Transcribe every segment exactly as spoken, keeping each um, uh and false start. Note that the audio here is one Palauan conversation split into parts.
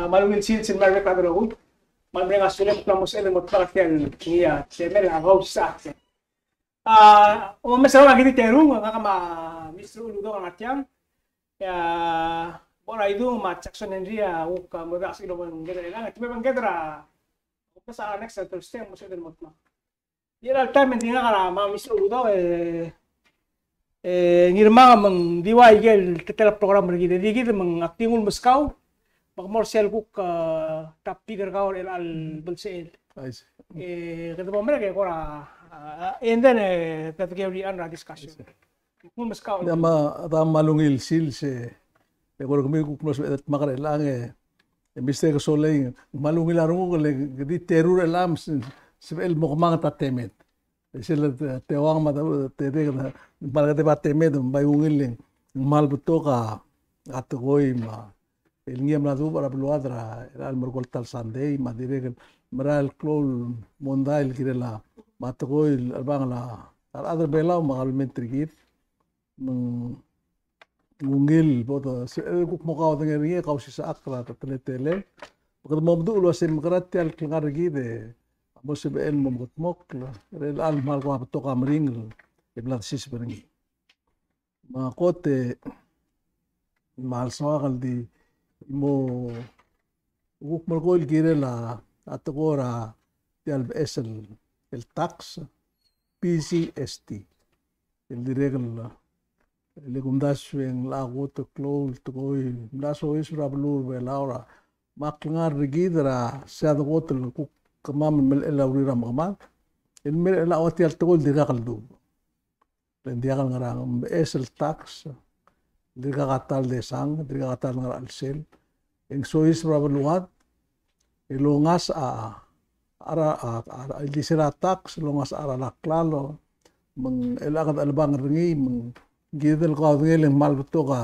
Kmal ungil sils el mla er a rokui. Kmal mereng a sulem el kmo sebeched el mo dmak er tia el, ngii a temel a kausisechakl. A, omes er a ua ki di terung, ngak me a Mister Uludong er a tiang. E a, bo er a Idung me a Jackson Henry a kuk, a, mo dmak er sel obengked er chelechang, e te mo obengked er a, omes er a next Thursday, mo sebeched el mo dmak. Di er a chelecha el taem e ng di ngak me a Mister Uludong, e, e, ngii me ng di ua ikel teletelel a program er kid, e di kid me ng ak di nguu el meskau, me ak mo er sel kuk, a, topic er kau er chelecha el belsechel. I see. E, kede bo merek e kora, a, and then, e, kede carry on er a discussion. I see. Nguu el meskau. Ia me a, a kmal ungil sils e, e kora kemiu kuk mlo sebeched el dmak er chelechang e, e Mister Kesolei, kmal ungil a renguk el di terung er chelechang, se, sebechel el mo kemanget a temed. E sel, e, teuang me a te, te, te, kmal kedeb a temed, me bai ungil e ng kmal betok a, a tekoi me a el ngii a mla duubech er a beluad er a, er a chelecha el merekong el ta el Sunday, me a dirrek el merael el klou el mondai el kirel a, me a tekoi el chelebangel a rechad er a Belau me a kabelment er kid. Me ng ungil, bo de, se, e kuk mo kaodengei er ngii e kausisechakl er a teletelel. Me kede mo meduch el uasei mekerang tia el klengar er kid e, a mo sebechel el mo mekedmokl, er chelecha el kmal kora betok a meringel, e bla desiseb er ngii. Me a kot e, me a lsoak el di mo kuk melekoi el kirel a, a tekoi er a tia el beches el, el tax, P G S T. El dirrek el, el kumdasu e ng locha kot el klou el tekoi, mla soiseb er a beluu er a Belau er a, me a klengar er kid er a, se a dekot el kuk kemam el melechel a uriul er a mekemad, el melechel a ua tia el tekoi el dirkak el duubech. Le ng diak el ngerang, ng beches el tax, dirkak a ta el desang, dirkak a ta el ngar er a chelsel. E ng soiseb er a beluad, e longasech a, a, a, a, a, ildisel a tax, longasech a cheral a klalo, me ng chelecha kede chelebangel er ngii, me ng kired el kaodengei e le ng kmal betok a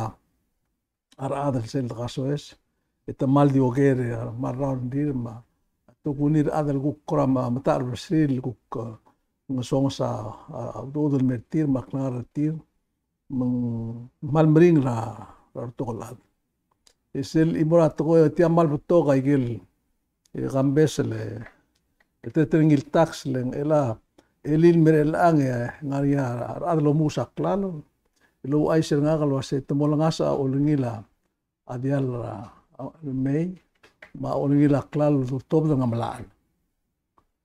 a rechad el sel dekasoes, e te kmal di oker, e kmal round er tir, me a tokuni a rechad el kuk kora me, metach el bersir el kuk, e, ngesonges a, a, a udoud el mer tir, me a klengar er tir, me ng kmal meringel a, a rebetok el chad. E sel chimo er a tekoi, tia kmal betok a ikel e kambes el, e, e te, te ngii el tax le ng chelecha, elii el mer chelechang e ngar er ngii a rechad el omuus a klalo, el ouchais er ngak el uasei te mo olengasech a olengil a diall er a, a, mei, me a olengil a klalo el tobed er a Ngemelachel.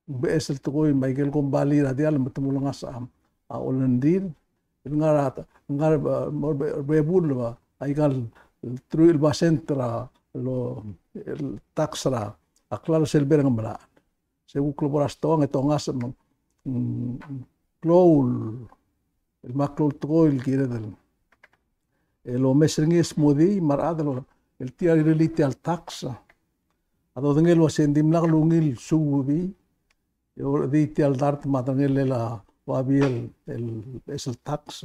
Ng beches el tekoi me a ikel kombalii er a diall me te mo olengasech a, a olenrir, el ngar er a, ngar er a, mo er a, be, bebul a, aika el teruich el basent er a, lo, el tax er a, a klalo sel bo er a Ngemelachel. Se kuk lebo er a stoang e te ongasech me ng, mm, klou el, el me a klou el tekoi el kired el, el omes er ngii el smodii me a rechad el, el tia el rirellii tia el tax. A dodengei el uasei ng dimlak el ungil suubii, e orechedii tia el dart me a derengel a babier el, el beches el tax.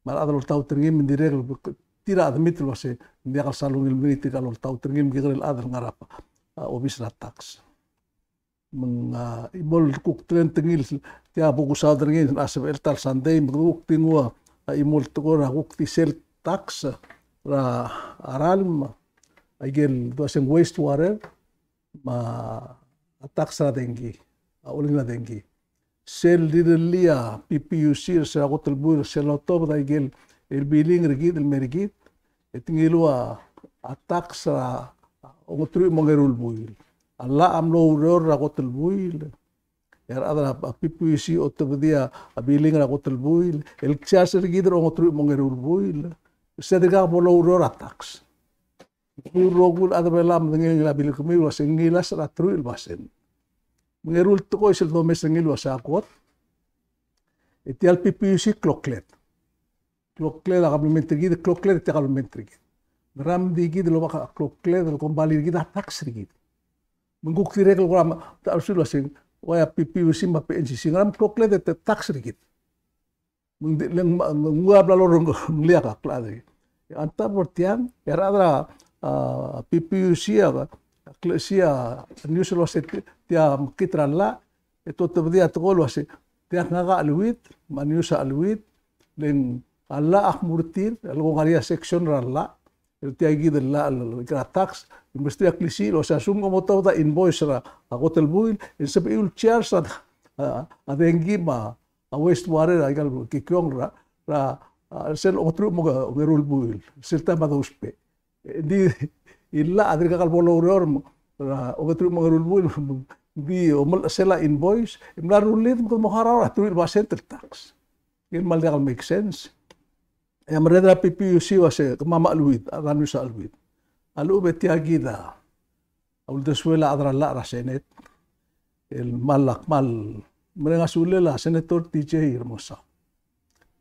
Me a rechad el oltaut er ngii me ng dirrek el tir a chedemit el uasei ng diak el sal ungil mengiil tirka el oltaut er ngii me ng kekerei el chad el ngar er a, a, obis er a tax. Me ng, a, chimo el kuk trend er ngii, tia bo kusaod er ngii, a sebechel ta el Sunday, me kede kuk di nguu a, a, chimo el tekoi er a kuk di sel tax er a, a ralm, a ikel dua se ng waste water, me a tax er a dengki, a olengil a dengki. Sel rirellii a P P U C er se er a kot el buil, sel lotobed a ikel, el billing er kid, el mer kid, e te ngiluu a, a tax er a ongeteruich me a ongeru el buil. A llach a mlo oureor er a kot el buil. E a rechad er a P P U C a otobedii a billing er a kot el buil. El charge er kid er a ongeteruich me a ongeru el buil. Se dirkak bo loureor a tax. Ng rokui el chad er a Belau a medengei el ngilai a billing er kemiu el uasei ng ngilasech er a teruich el basent. Me ng eru el tekoi sel domes er ngii el uasei a kot. E tia el P P U C klokled. Klokled a kabelment er kid, klokled e tia kabelment er kid. Ngera me di kid el oba klokled el kombalii er kid a tax er kid. Me ng kuk dirrek el kora me, ta el uasei, uai a P P U C me a P N C C, ngera me klokled e te tax er kid. Me ng di, le ng, me ng ua bla lorengelii a klechad er kid. E a ta bo er tiang, e a rechad er a, a, P P U C a, a klechesii a news el uasei ti-, tia mekngit er a llach, e te otobedii a tekoi el uasei, tia ngak a cheleuid, me a news a cheleuid, le ng a llach a kmu er tir, a leko ngar er ngii a section er a llach, er tia kid el llach el, el, el tax, e mesterir a klisiich el uasei a lsekum ke mo tobed a invoice er a, a kot el buil, e ng sebechir el charge a, a, a dengki me a, a wastewater, a ikal kikiong er a, er a, a, sel ongeteruich me a ongeru el buil, sel taem a dousbech. E ng di, e llach a dirkak el bo loureor, er a ongeteruich me a ongeru el buil, ng di omelecha sel invoice, e mla rullii me kede mo harau er a teruich el basent el tax. Ng kmal diak el make sense. E a merreder er a P P U C a uasei, kemam a cheleuid, a Danus a cheleuid. A lechub e tia kid a uldesuel a chad er a llach er a Senate, el kmal, kmal mereng a sulel a Senator T J Remengesau.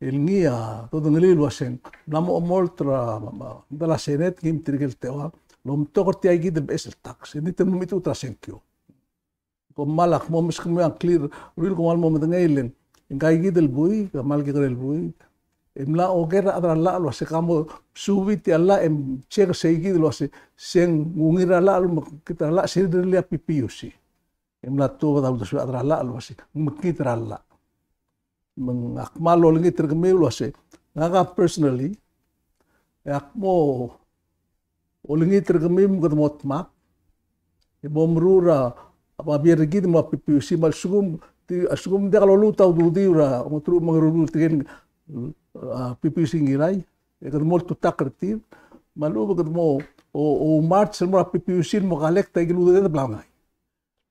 El ngii a dodengelii el uaseng, ng mla mo omolt er a, ma, ma, medal a Senate, ngii me tirke el teua, el omtok er tia kid el beches el tax, e ng di te mo mechitechut er a sengkio. Kom kmal ak mo meskemiu a ngklir, uriul kom kmal mo medengei el, ngka kid el buik, kmal kekerei el buik. E mla oker a chad er a llach el uasei ke mo subii tia el llach, e mcheck er sei kid el uasei, se ng ungil er a llach, me kid er a llach, se rirellii a P P U C. E mla tuobed a uldesuel a chad er a llach el uasei, ng mekngit er a llach. Me ng ak kmal olengit er kemiu el uasei, ngak a personally, e ak mo olengit er kemiu me kede mo dmak, e mo meruul er a, a babier er kid me a P P U C me a lsekum, ti, a lsekum ng diak loluut a ududiu er a, ongeteruich me a ongeru el buil tirke el, a, P P U C Ngirai, e kede mo oltutakl er tir, me a lechub e kede mo, o, o march el mo er a P P U C el mo collect a ikel udoud el bla lengai.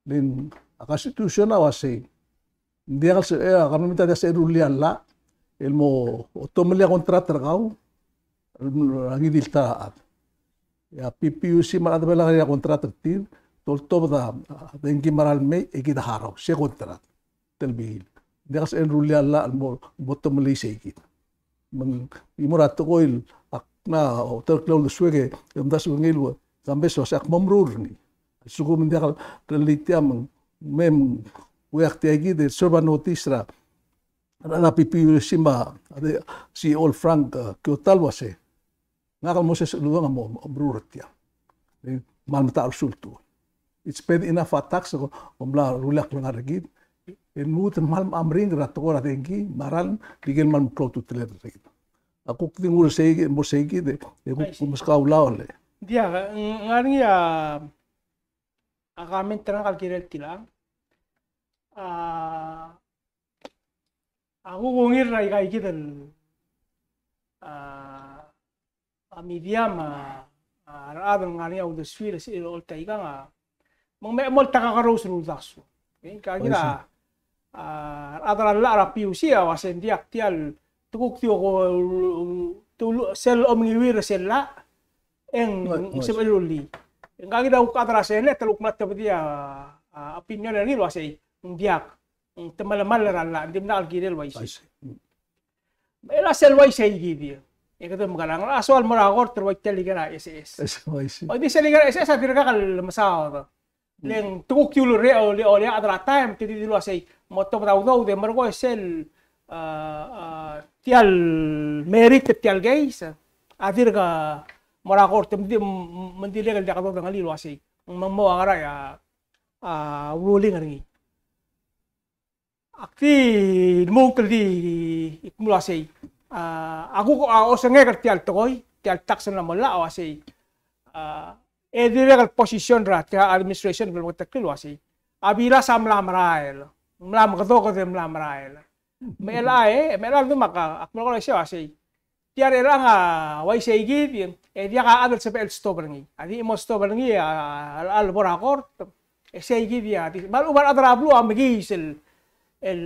Le ng a Constitution a uasei, ng diak el se, e, a government a diak el sebechel el rullii a llach el mo otomellii a contract er kau er a ngii di el ta er a chad. E a P P U C me a rechad er a Belau a ngar er ngii a contract er tir, te oltobed a, a, dengki me a ralmei, e kid a harau, se contract. Telbiil. Ng diak el sebechel el rullii a llach el mo, mo otomellii sei kid. Me ng di mo er a tekoi el ak mla olterekokl el uldesuek e omdasu er ngii el ua, Kambes el uasei ak mo meruul er ngii. A lsekum ng diak el rullii tia me ng, me ng uiak tia kid el serve a notice er a, er a P P U C me a, a de, C E O el Frank, e, Kyota el uasei, ngak el Moses Uludong a mo, mo meruul er tiang. E, kmal metachersul tia. It's bad enough a tax, kom, kom mla rullii a klengar er kid. E lmuut el kmal meringel er a tekoi er a dengki me a ralm, di ikel kmal meklou a ultutelel er kid. A kuk di nguu er sei kid, mo er sei kid, e, e kuk, I see, meskau a ulaol e. Diak, ng, ngar er ngii a, a comment er ngak el kirel tiang. A, a kuk ungil er aika kid el, a, a media me a, a rechad el ngar er ngii a uldesuir er sel oltaikang a, me ng me, me oltak a kerous el uldasu. Okay, ngka kid a, a rechad er a llach er a P U C a uasei ng diak tia el, te kuk di ko, te ulu, sel omenguiu er sel llach, e ng sebechel el rullii. Ngka kid a kuk chad er a Senate el kuk mla tebedii a, a opinion er ngii el uasei, ng diak. Te melemall er a llach, ng dimlak el kirel el uaisei. Uaisei. Me a sel uaisei kid e, e kede mekerang, a soal mo er a kort el ua tia el ikel S S. S S, uaisei. O di sel ikel S S a dirkak el mesaod. Le ng te kuk di ulurrech, ole, ole a chad er a taem, te di dilu el uasei, mo tobed a udoud e merekong e sel, a, a, tia el merit er tia el case, a dirk mo er a kort, me ng di, me ng dirrek el diak dodengelii el uasei. Me ng mo a ngera a, a, ruling er ngii. Ak di lmuut el di, di kmo el uasei, a, a kuk, a, osengek er tia el tekoi, tia el tax el mla mo llach a uasei, a, e dirrek el position er a, tia administration el meketeklii el uasei, a bilas a mla merael, mla mekedoked e mla merael. Me chelecha e, me chelecha el dmak a, ak melekoi el uasei, uasei, tia er chelechang a uaisei kid, e diak a chad el sebechel el stop er ngii. A di mo stop er ngii a, a, a lebo er a kort, e sei kid a, di, me a lechub a rechad er a beluu a mekiis el, el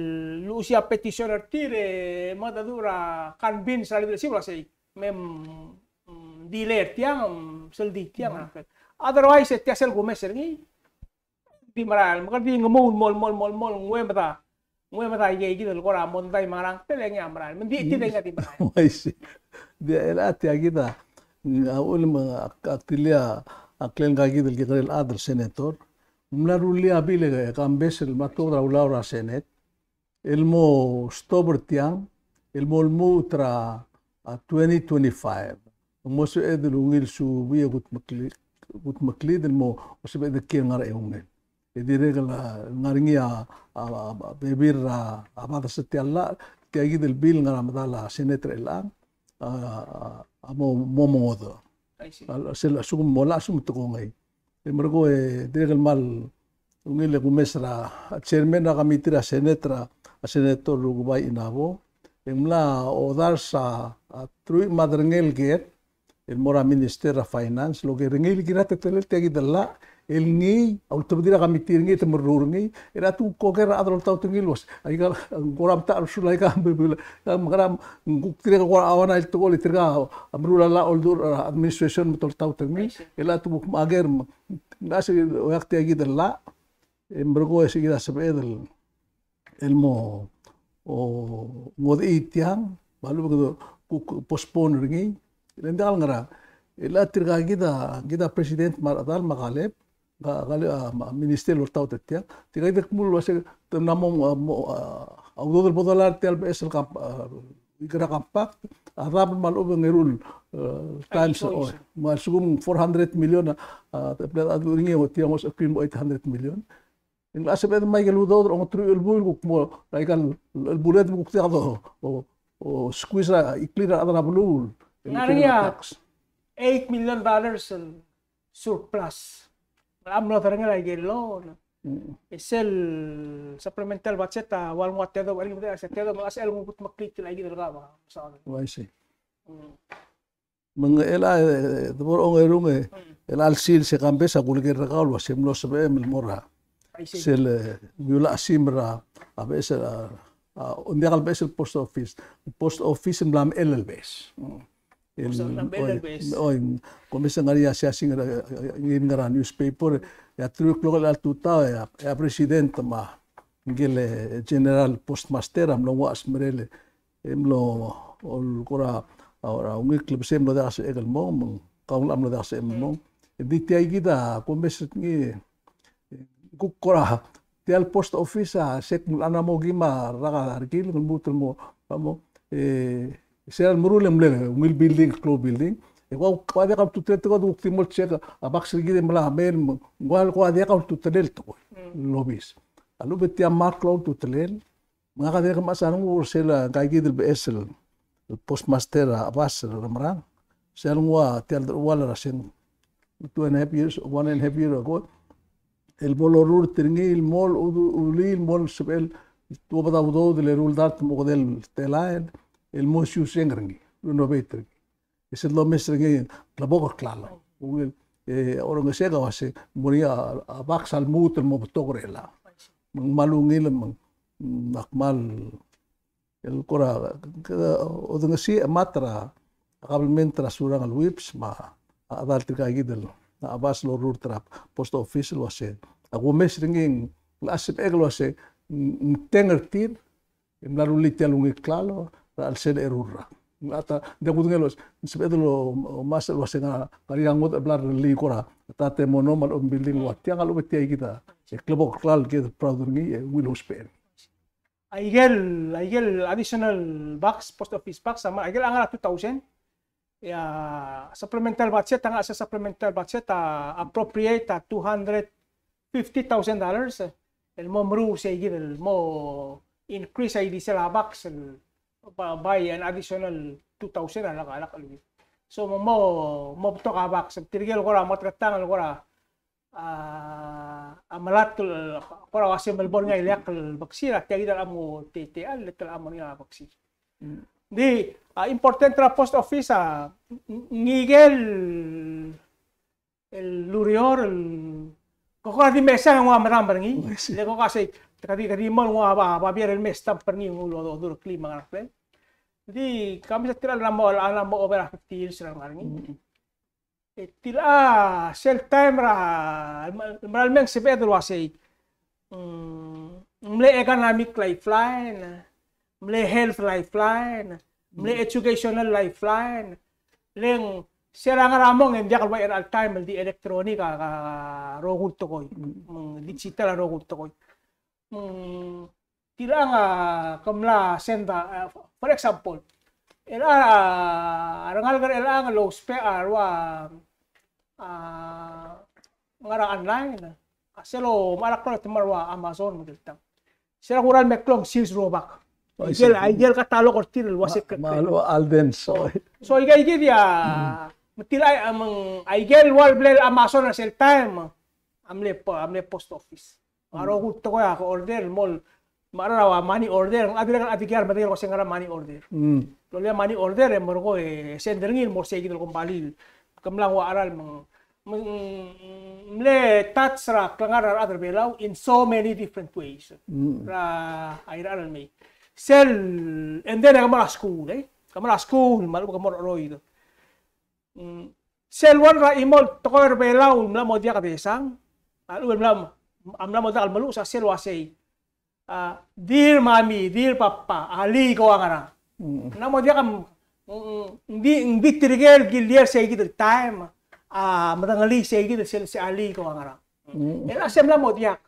luchesii a petition er tir, e mengedecheduch er a convince er a leadership el uasei, me, mm, delay er tiang, mm, sel di tiang. Otherwise, e tia sel kumes er ngii. Di merael, me kede di ngemuu el mo, mo, mo, mo, ng ua meda, ng ua meda ikei kid el kora mondai me a ngerang, te le ngii a merael, me ng di, di le ngii a di merael. Uaisei. Di a chelecha tia kid a, a uchul me ak, ak tilii a, a klel ngka kid el kekerei el chad el senator, ng mla rullii a bill e Kambes el mla tuobed er a ulaol er a Senate, el mo stop er tiang, el mo lmuut er a, a, twenty twenty-five. Ng mo sebeched el ungil subii e kudmeklii, kudmeklii el mo sebeched el kiei el ngar er a eungel. E dirrek el, a, ngar er ngii a, a, a, a bebil er a, a, bades er tia el llach, tia kid el bill el ngar er a medal a Senate er chelechang, a, a, a mo, mo mengodech. I see. A, a sel, a lsekum mo, a lsekum te kongei. E merekong e dirrek el kmal ungil e kumes er a chairman er a committee er a Senate er a, a Senator Rukebai Inabo. E ng mla odars a, a truich me a derengel ker el mo er a Minister er a Finance, el oker er ngii el kirir a teletelel tia kid el llach, el ngii a ultebedii er a committee er ngii e te meruul er ngii, e a tu koker a chad el oltaut er ngii el uase, aika, ng kora metacherbesul aika, me kora, ng kuk tirka kora auanai el tekoi, tirka a meruul a llach el oldurech er a administration me te oltaut er ngii, e a tu kuk meker, me ng uase, oeak tia kid el llach, e merekong e se kid a sebeched el el mo, o, ngodechii tiang, me a lechub e kede kuk postpone er ngii. Le ng diak el ngerang. E le tirka kid a, kid a president me a rechedal me a Kaleb, ka, Kaleb, a, me a minister el oltaut er tiang. Tirka kid el kmo el uase te mla mo, a, mo, a, a udoud el bo dolai er tia el beches el kam, a, ikera compact, a dab me a lechub e ng eru el, e, times, o, me a lsekum four hundred million, a, a, te bla a du er ngii, o, tia ng uase kmo eight hundred million. Ng locha sebeched me aike el udoud er a ongeteruich el buil kuk mo, er aika el, el buled me kuk diak do, o, o squeeze er a, iklir a rechad er a beluu. Ngar er ngii a tax. Eight million dollars el surplus. Ng mlo derengel aike el loan. Mm. E sel supplemental budget a ua el nguu a tedobech er ngii, me a tedobech me a sel nguu kutmeklii tia el aike el kaba. So. Oh, I see. Mm. Me ng chelecha, e, de bo er a ongerung e, chelecha el sils e Kambes a kuleker er kau el uase mlo sebechem el mo er a. I see. Sel, e, ng ua el simer a, a beches, a, a, ng diak el beches el post office. Post office a mla mechell el beches. Mm. Post office a mla mechell el beches. Oi, oi, kom mesa ngar er ngii a siasing er a, e, e, ngii el ngar er a newspaper, e a truich el klok er chelecha el tutau, e a, e a president me a, ngike el, e, general postmaster a mlo nguu a smerel, e mlo, ol kora, a, a ungil klebesei e mlo diak a sebechek el mong, me ng kau a mlo diak a sebechem el mong. Ng di tia kid a kumes er ngii, e, kuk kora, tia el post office a, se kmo ng locha mo kim a rak a rekil, ng lmuut el mo, a mo, e, se el meruul e mle, ungil building, klou el building. E kua, kua diak a ultutelel tekoi, kuk di mo el check a box er kid e mla mei el, me ng kua, kua diak a ultutelel tekoi. Lobis. A lechub e tia mark el ultutelel, me ngak a dirrek el mechas a renguk er sel ngka kid el beches el, el postmaster a Chebas er a Remerang. Sel nguu a tia el deruchall er a se ng two and a half years, one and a half year ago. El bo lorurt er ngii el mo, udu-, ulii el mo sebechel, tuobed a udoud el eru el dart me a okedei el telael, el mo siuseng er ngii, renovate er ngii. E sel domes er ngii, klebokel a klalo. Ungil, e, orrenges e kau a se, mo er ngii a, a box a lmuut el mo betok er chelechang. Me ng kmal ungil, me ng, mm, ak kmal, el kora, ke, odengesii a mat er a, kabelment er a Surangel el Whipps, me a, a chedal tirka kid el, a Chebas el orurt er a post office el uase. A kumes er ngii, ng locha sebechek el uase, ng, ng teng er tir, e mla rullii tia el ungil klalo er a chelsel a eru el rak. Ng locha ta, ng diak kudengei el uase, ng sebeched el o, omes el uase ng ngar er ngii a ngodech el bla lerellii kora, ta temono me a lechub e ng building el ua tiang a lechub e tia kid a, e klebokel a klalo el kid el proud er ngii, e ungil ousbech er ngii. Aikel, aikel additional box, post office box, a mla, aikel a ngar er a two thousand, e a supplemental budget, a ngar er a supplemental budget a appropriate a two hundred fifty thousand dollars, e, el mo meruul sei kid el mo increase a ildisel a box el by, by an additional two thousand a lak, a lak el. So mo, mo, mo betok a box, tirke el kora mo teketang el kora a, a melatk el, kora uase me bo er ngii a ileakl el bekesir, a tia kid a mo te, te, a le te mo er ngii a bekesir. Mm. Di, a, important er a post office a, ng-, ng-, ngikel el ureor el, ko kora di mesa ng ua medam er ngii, oh, I see, le ko ka sei, te ka di, ka di mo ng ua ba, babier el me stamp er ngii ng ua lo, lo, lo, klima ngar er a plane. Di, kemiu a tir a mo, a mo over a fifty years er a ngar er ngii. Mm. E tia sel taem er a, el mera el mei e ng sebeched el uasei. Mm, mle economic lifeline, mle health lifeline, mle educational lifeline. Le ng se er a ngar er a mong e ng diak el ua er a chelecha el taem el di electronic a, a, a rokui el tekoi. Mm, digital a rokui el tekoi. Mm, tirang a ke mla send a, for example, er a, a rengalek er chelechang el ousbech a ua, a, ngar er a online, a sel omechar a klou e te mla er a ua Amazon me a ikel tang. Sel kora el meklou e ng sils el rubak. Oh, I see. Aikel, aikel catalog er tir el uase me a, me a Alden, so. So, aika, aika di a, mm, Me tia el, a, me ng, a ikel ua el blal Amazon er sel taem a mle po-, a mle post office. A rokui el tekoi a ke order el mo, me a cheral a money order, a dirrek el, a dirrek el medengei el kmo se ng ngar er a money order. Mm. Loia money order e merekong e send er ngii el mo er seikid el kombalii. Ke mla nguu a cheral me ng, me ng, mle touch er a klengar er a rechad er a Belau in so many different ways. Mm. Er a, a irechar el mei. Sel, and then e ke mo er a skuul, e. Ke mo er a skuul, me a lechub e ke mo er a cheroid. Mm. Sel ua er a chimo el tekoi er a Belau el mla mo diak desang, a lechub e mla, a mla mo diak el meluches a sel uasei, a, dear mommy, dear papa, alii, ko ua ngerang. Mm. Ng mla mo diak, mm, mm, ng di, ng di tirke el kiliei er seikid el taem a medengelii seikid el sel, se alii, ko ua ngerang. Mm. E le se mla mo diak,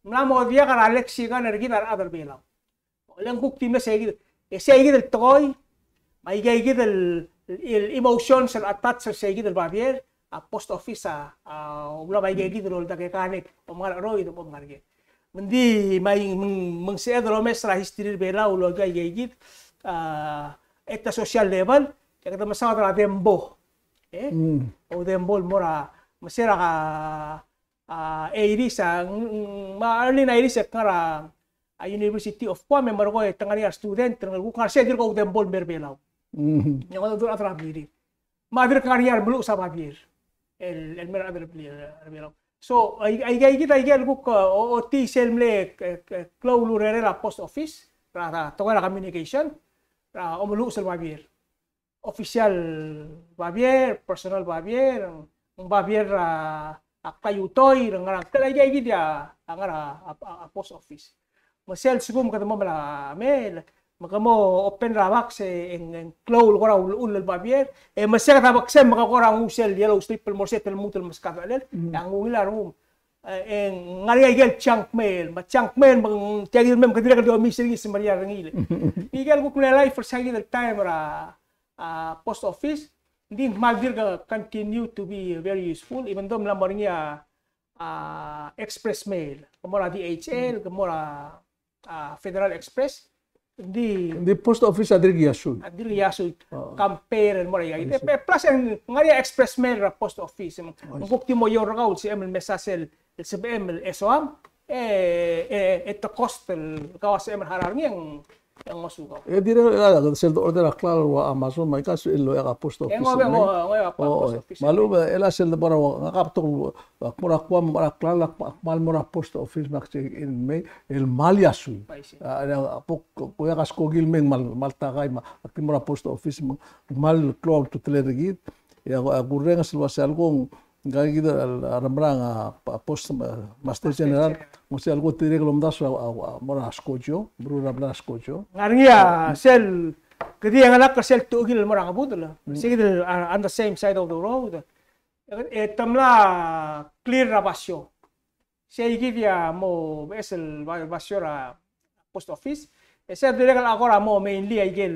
mla mo diak er a lexicon er kid a rechad er a Belau. Le ng kuk di mle seikid, e seikid el tekoi, me aikeikid el, el emotions el attach er seikid el babier, a post office a, a, ua me aikeikid el oldak e connect, om ngar er a cheroid, om ngar er ngii. Me ng di, me ng, me ng sebeched el omes er a history er a Belau el okiu aikeikid, a, at a social level, e kede mesaod er a Dembo. E? Mm. O Dembo el mo er a, me se er a, a, eighties a, ng, ng, me a early nineties e ke ngar er a, a University of Guam, e merekong e te ngar er ngii a student, el kuk ngar er sei e dirk Oudembol el mer Belau. Mhm. E ng oldurech a rechad er a blirir. Me a dirk ngar er ngii a remeluches a babier el, el mer a rechad er a blirir, er Belau. So, ai, ai, aikakid, aikel kuk, o, ochotii sel mle, e, e, klou el urerel a post office, er a, er a tekoi er a communication, er a omeluches el babier. Official babier, personal babier, ng babier er a, a klaiutoir, ng ngerang, tia el aikakid a, a ngar er a, a, a, a post office. Me sel lsekum kede mo mla mei, me ke mo open er a box e ng, ng klou el kora ulechull el babier, e me se kede beksem me ke kora nguu sel yellow slip el mo er se te lmuut el meskadechelel, e a ngungil a rengum. E, e ng ngar er ngii a ikel junk mail, me a junk mail, me ng tia kid el mei me ke dirrek el di omes er ngii, semeriar er ngii. Ikel kuk mle life er se kid el taem er a, a, post office, ng di ng kmal dirk continue to be very useful, even though mla mo er ngii a, a, express mail, ke mo er a D H L, ke mo er a, a, Federal Express, Ng di, ng di post office a dirk iasui. A dirk iasui. Oo. Compare el mo er a, I see. Plus e ng ngar er ngii a express mail er a post office. Me ng kuk di mo oureor er kau el sebechem el mesa sel, el sebechem el esoam, e, e, e te cost el kau a sebechem el harau er ngii e ng, e ng ngosukau. E dirrek el, a, sel de order a klalo er a Amazon, me aika sel loia a post office. E ng obe, ng oia a post office. Me a lechub e, el a sel de bo er a, ngak a betok el Ak mo er a Guam, mo er a klalo, ak, ak kmal mo er a post office me ak check in el mei, el kmal iasui. I see. A, a, a, bo, ko, ko, ia, a skoki el mei ng kmal, kmal takai me ak di mo er a post office me ng kmal klou a ultutelel er kid. Ia, a, a kurrenges el uasei a leko, ngka kid a, a, a remerang a, a, post, a, Master General, ng uasei a leko dirrek el omdasu a, a, a, mo er a skojo, meruul er a blai er a skojo. Ngar er ngii a sel, kede ngelak er sel tekingel el mo er a ngebudel. Mm. Sei kid el, a, on the same side of the road. E te mla clear er a basio. Sei kid a mo beches el ba-, basio er a post office. E sei dirrek el kora mo mainly a ikel,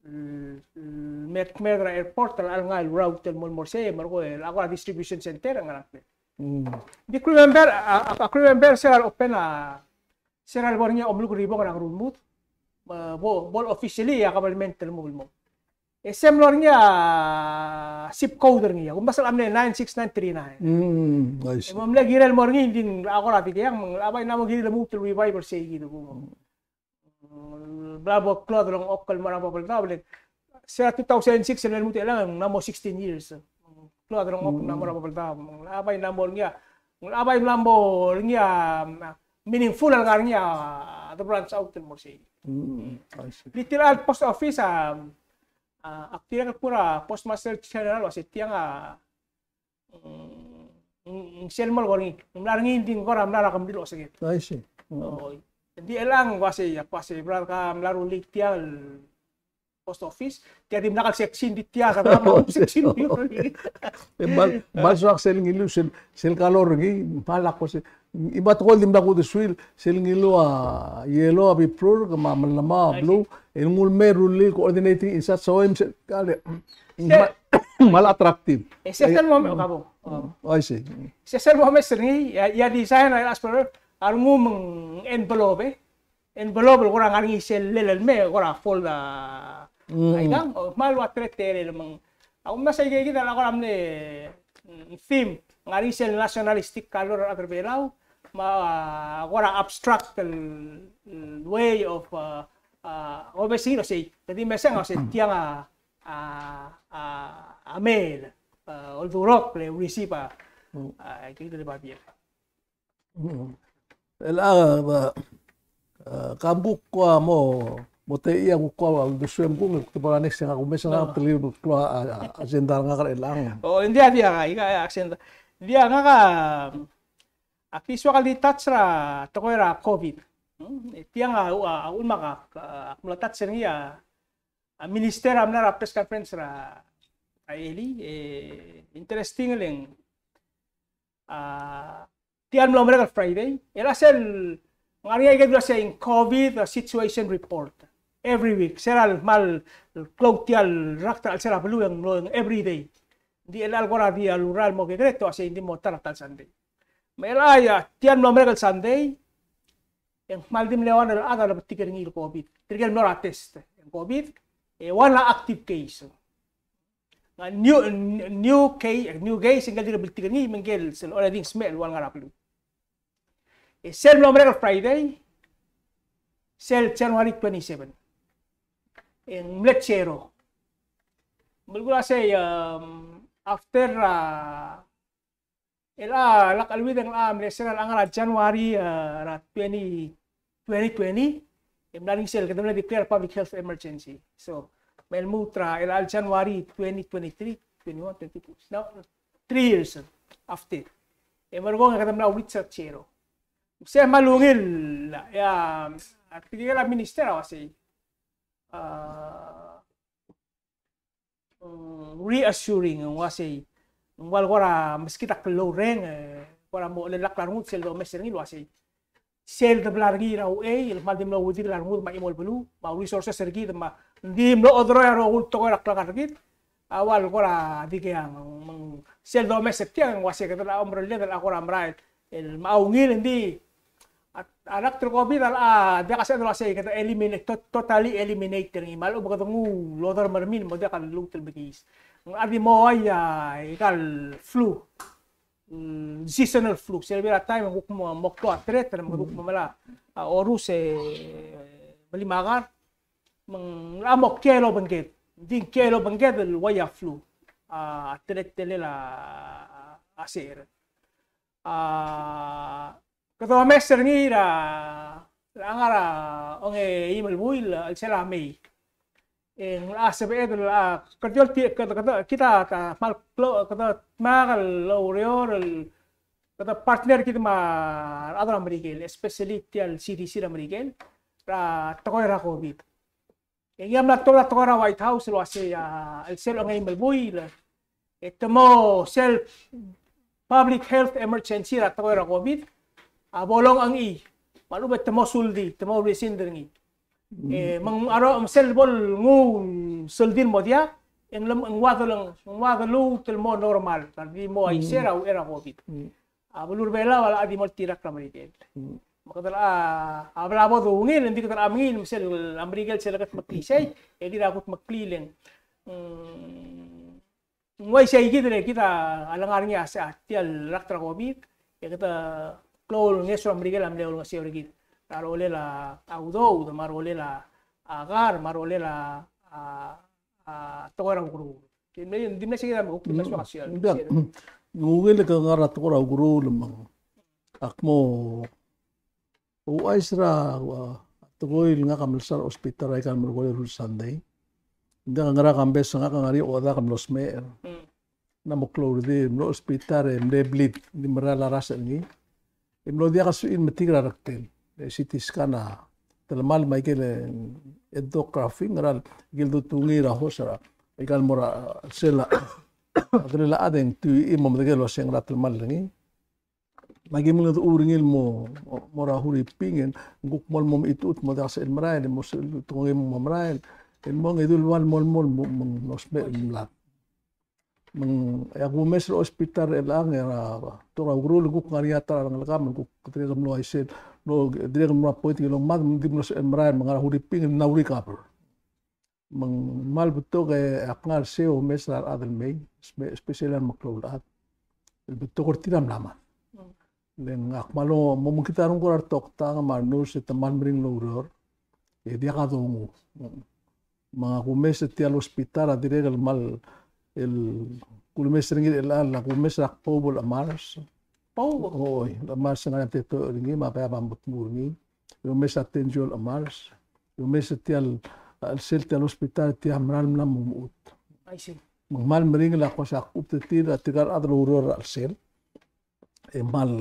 mm, mm, mer-, mer er a airport el ngar er ngii el route el mo el mo er sei, me a leko el kora distribution center el ngar er ngii. Mm. Di ak remember, a, a, ak remember se er a open a, se er a lebo er ngii a Omeluk er Ibong er a Ngerulmud. Me bo, bo el officially a government el mo, el mo. E se mlo er ngii a zip code er ngii, a kumdasu el mle nine six nine three nine. Mm, I see. E mo mle kirel mo er ngii, ng di ng kora dikea, me ng bai ng mo kirel el lmuut el revive er sei kid el kmo. Mm, bla bo klou a delengchokl el mo er a Babeldaob, le se er a two thousand six el lmuut er chelechang, ng mla mo sixteen years. Klou a delengchokl el mla mo er a Babeldaob, me ng bai ng mo er ngii a, ng bai ng mo er ngii a, meaningful el ngar er ngii a, the branch out el mo er sei. Mm, I see. Di tia el post office a, A, ak dirrek el kmo er a Postmaster General el uasei tiang a, mm, mm, sel mo er ngii. Ng mla er ngii, ng di ng kora mla er a kemril el osenged. I see. Mm. Oi. Ng di chelechang uasei, ak uasei, brother, ka mla rullii tia el post office, tia dimlak el section di tia, ka mla mo section di. E mal, mal soak sel ngiluu, sel, sel kalor er ngii, mal ak uasei, Ibat ko el dimlak uldesuel, sel ngiluu a yellow a biprur, ke me a mellemau a blue, el nguu el mei e rullii el coordinating in such a way, me sel, kale, mal, mal attractive. E sel mo, kabo. Oh, I see. Sel mo mei er ngii, ia, ia design a, as per, a rengum ng envelope, e. Envelope el kora ngar er ngii sel lel el mei, kora fold a, aikang, o, mal ua teletelel me ng, A kumes a ikakid a kora mle, mm, theme, ngar er ngii sel nationalistic el klou er a rechad er a Belau, me a, a kora abstract el, el way of, uh, uh, obesity, el sei, kede mesang, el sei, tiang a, a, a, a mei el, uh, oldurokl el receive a, a, ikakid el babier. Mm. El a, a, a, ka kuk kora mo, mo teia kuk kora uldesuem kung, te bo er a next, e ng kumes a, no, te lebo el klou a, a, a agenda er ngak er chelechang. O, ng diak, diak, a, ika, a, agenda. Ng diak, ngak a, aki soak el di touch er a tekoi er a COVID. Hmm, e tiang a, a, a, ulemak a, a, ak mla touch er ngii a, a minister a mla er a press conference er a, a elii, e, interesting el ng, a, tia el mlo merek el Friday, el a sel ngar er ngii a ikakid el uasei ng COVID situation report every week. Sel a kmal klou tia el rakt er a chelsel a beluu e ng mlo, ng every day. Ng di el a kora di a lurrael el mo kekerei e te uasei ng di mo ta er a ta el Sunday. Me el a ia, tia el mlo merek el Sunday, e ng kmal di mle one el chad a lebetik er ngii el COVID. Tirke el mlo er a test, e ng COVID, e one a active case. Ng new, new case, new case, e ngike el di lebetik er ngii, me ngike el sel already ng smecher el ua el ngar er a beluu. E sel mlo merek el Friday, sel January twenty-seven. E ng mle zero. Me ng kuk uasei, um, after, uh, el a, lak el within, a, mle sel a ngar er a January, uh, er a twenty, twenty twenty, e mla er ngii sel, kede mla declare public health emergency. So, me lmuut er a, el a January twenty twenty-three, twenty-one, twenty-two. Now, three years after. E merekong e kede mla reach er a zero. Se me a ungil, e a, a technical minister a uasei, a, mm, reassuring, ng uasei, ng ua le kora meskid a klou el reng, e, kora mo chelellakl a rengud sel domes er ngii el uasei, sel debla er ngii er a uchei el kmal di mlo udir a rengud me a chimo el beluu, me a resources er kid, me ng di mlo oderoi a rokui el tekoi er a klengar er kid, a ua le kora dikeang, me ng sel domes er tiang, ng uasei kede a omerelled el a kora merael, el me a ungil, ng di, a, a rakt er a COVID a, a, diak a sebeched el uasei kede eliminate, to-, totally eliminate er ngii, me a lechub e kede nguu el oderem er mei el mo diak a lluut el mekiis. Ng di mo ua ia, ika el flu. Mm, seasonal flu. Sel bebil er a taem e ng kuk mo, mo klou a threat, me ng kuk mo mla, a, orus e melim a kar. Me ng locha mo kiei el obengked. Ng di ng kiei el obengked el ua ia flu. A, threat er a, a, a secher. A, kede omes er ngii er a, er a ngar er a ongeim el buil, el sel a May. E ng locha sebeched el, a, kede di olti-, kede, kede, kid a ta kmal klou, kede dmak el oureor el, kede partner kid me a rechad er a Merikel, especially tia el C D C er a Merikel, er a tekoi er a COVID. E ngii a mla tuobed a tekoi er a White House el uasei, a, el sel ongeim el buil, e te mo sel public health emergency er a tekoi er a COVID, a bo longchengchii. Me a lechub e te mo suldi, te mo rescind er ngii. E, me ng a ro-, me sel bo lenguu suldi el mo diak, e ng lem-, ng ua de leng-, ng ua de luut el mo normal, a di mo uaisei er a uchei er a COVID. A beluu er a Belau a locha di mo oltirakl er a Merikel. Me kede locha, a bla bo dungil, ng di kede locha mengiil, me sel a Merikel sel kudmeklii sei, e kid a kudmeklii el ng, mm, ng uaisei kid el, kid a lengar er ngii a se-, a tia el rakt er a COVID, e kede klou el ngeso er a Merikel a mle olengeseu er kid. A rolel a udoud, me a rolel a kar, me a rolel a, a, a tekoi er a ukeruul. Ng di mle sei kid a me kuk di mle soak a sial. Ng ungil e ke ngar er a tekoi er a ukeruul me ng, ak mo ouchais er a, a, tekoi el ngak a mlsal er a hospital er aika el merekong el Sunday. Ng diak a ngera kambes, ngak a ngar er ngii a odak el mlo smecher. Ng mo klou er tir, mlo hospital e mle bleed, ng di merael a rasech er ngii. E mlo diak a suchii el metik er a rektel. E C T scan a telemall me aike el echocardiography, ngera el, aike el dotungii er a hose er a, aika el mo er a, sel a, a kirel a chad e ng tuichii el mo medengei el uasei ngera telemall er ngii. Me aki mengedecheduch er ngii el mo, mo er a Huriping, e ng kuk mo el mo mechitechut el mo diak a sebechel el merael, e mo sebechel el tekoi el mo merael, e mo ngii a dilu el ua el mo el mo, mo, mo, mo smecher el mlad. Me ng, e a kumes er a hospital er chelechang er a tekoi er a ukeruul, e ng kuk ngar er ngii a ta er a rengelekam, e ng kuk dirrek el mlo uaisei, mlo, dirrek el mlo appoint el kirel a mad, me ng di mlo sebechel el merael, me ng ngar er a Huriping, e ng now recover. Me ng kmal betok e ak ngar er sei e omes er a rechad el mei, spe-, especially a remeklou el chad. El betok er tir a mla mad. Le ng ak kmal mo mekngit a renguk er a retoktang me a renurse e te kmal meringel el oureor. E diak a dongu. Me ngak a kumes er tia el hospital a dirrek el kmal el kulemes er ngii el chelecha el kumes er a Kbou el Chemars. Kbou? Oi, el Chemars e ngar er ngii a mteto er ngii me a Beab a mo tmuu er ngii. E omes a Tenjo el Chemars. E omes er tia el, a chelsel tia el hospital tia a mera el mla mo mechut. I see. Me ng kmal meringel a kmo se ak kuk betetir a tirka el chad el oureor er a chelsel. E kmal,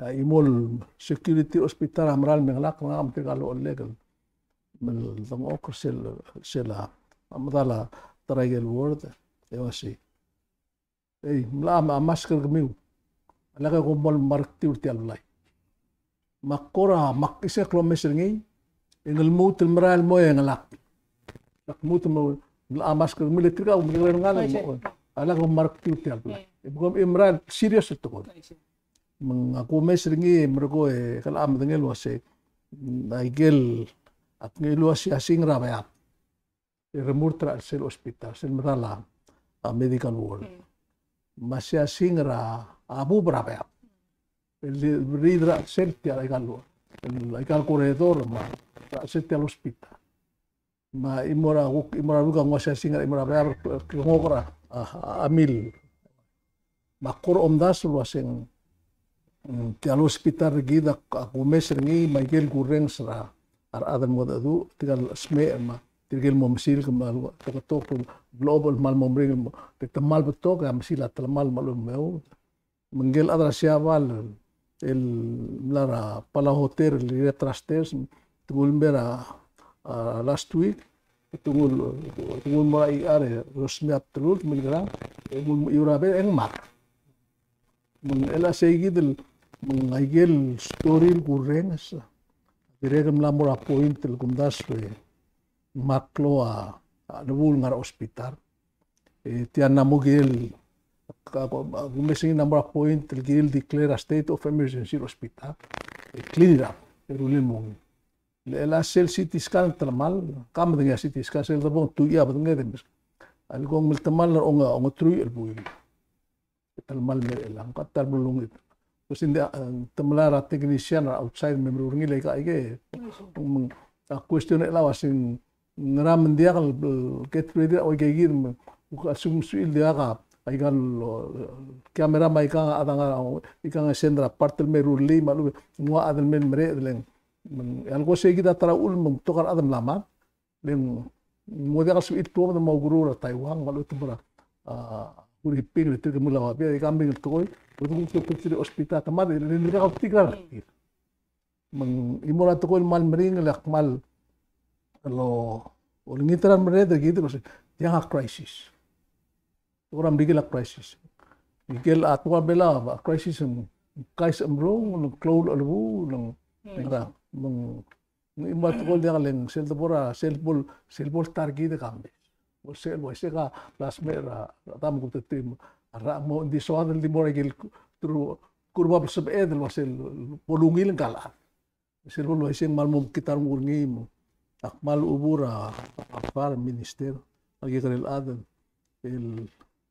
a chimo el security er a hospital a mera el mengelakl, ngak me tirka el ochellek el, me dengchokl er sel, sel a, a medal a ta er a ikel ward, e uasei. Ei, mla a mask er kemiu. A lak e kom mo merek er tia el blai. Me ak kora, me ak isei el klomes er ngii, e ng lmuut el merael el mo e ngelakl. Ak lmuut el mo, mla a mask er kemiu le tirka, me tirka el ngalek el mo. A lak e kom merek er tia el blai. E kom, e merael, serious el tekoi. Me ngak a kumes er ngii, e merekong e kelecha medengei el uasei, a ikel, ak ngii el uasei a sing er a Beab. E remurt er a chelsel hospital, sel medal a, a medical ward. Me a sei a sing er a, a bub er a Beab. El di-, riid er a chelsel tia el aika el, el aika el corridor me a, er a chelsel tia el hospital. Me a chimo er a kuk, chimo er a kuk a nguu a sei a sing er a chimo er a Beab, el klengokl er a, a, a mil. Me ak kora omdasu el uaseng, mm, tia el hospital er kid a, a kumes er ngii me a ikel kurrenges er a, a rechad el mo decheduch, tirka el smecher me tirke el mo mesil, ke kmal betok el, blechob el kmal mo meringel el mo, te kmal betok a mesil a telemall me a lechub e meoud. Me ngike el chad er a Siabal el mla er a Palau Hotel el irret er a stairs, te nguu el mei er a, a, last week, te nguu el, te nguu el mo er a E R e, el osmei a bdelul, te milekerang, e nguu el mo er a bed, e ng mad. Me ng chelecha sei kid el, me ng aike el story el kurrenges, dirrek el mla mo er a point el kumdasu e ng mla klou a, a, lebu el ngar er a hospital. E tia ng mla mo kirel, ka, ka, kumes er ngii ng mla mo er a point el kirel declare a state of emergency er a hospital. E clean it up, e rullii el mo ngii. Le chelecha sel C T scan el telemall, ke medengei a C T scan, sel debong tuia bedenged e mes. A lekong me le telemall er a onge, ongeteruich el buil. E telemall el mer chelechang, ka ta el bo lungit. Because ng di, e, te melai er a technician er a outside me meruul er ngii el aika, aike. Me ng, a question er chelechang a uaseng, ngera me ng diak el, el get ready er a ua ikakid me, a lsekum ng sebechir el diak a, aika el, e, camera me aika a chad a ngar, aika a send er a part el me rullii me a lechub e ng ua chad el me mereched el ng. Me ng, e a leko sei kid a ta er a uchul me ng betok a rechad el mla mad. Le ng mo diak el sebechir el tuobed el mo oukeruul er a Taiwan, me a lechub e te mo er a, a, Huriping, le tirke el mo er a babier, e aika el mei el tekoi, e te kuk, te kuk, te kuk hospital, te mad, e le ng diak a tirke el tir. Me ng chimo er a tekoi el kmal meringel, e ak kmal, lo, olengit er a remerreder er kid el uasei, tiang a crisis. Kora Merikel a crisis. Ikel a tekoi er a Belau a crisis, ng kais a mrung, ng klou el chelebuul, ng, ng ngerang, me ng, ng chimo a tekoi el diak le ng sel debo er a, sel bo, sel bo el ta er kid e kambes. Bo sel, bo sel ka, last me er a, a ta me kuk te tim, a rechad mo, ng di soad el di mo er a ikel, tru, kurbab el sebeched el uasei bo lungil ngka el chad. Sel bo el uaisei ng kmal mo mekngit a renguk er ngii me ak kmal chubechub er a, a, a minister, a kekerei el chad, el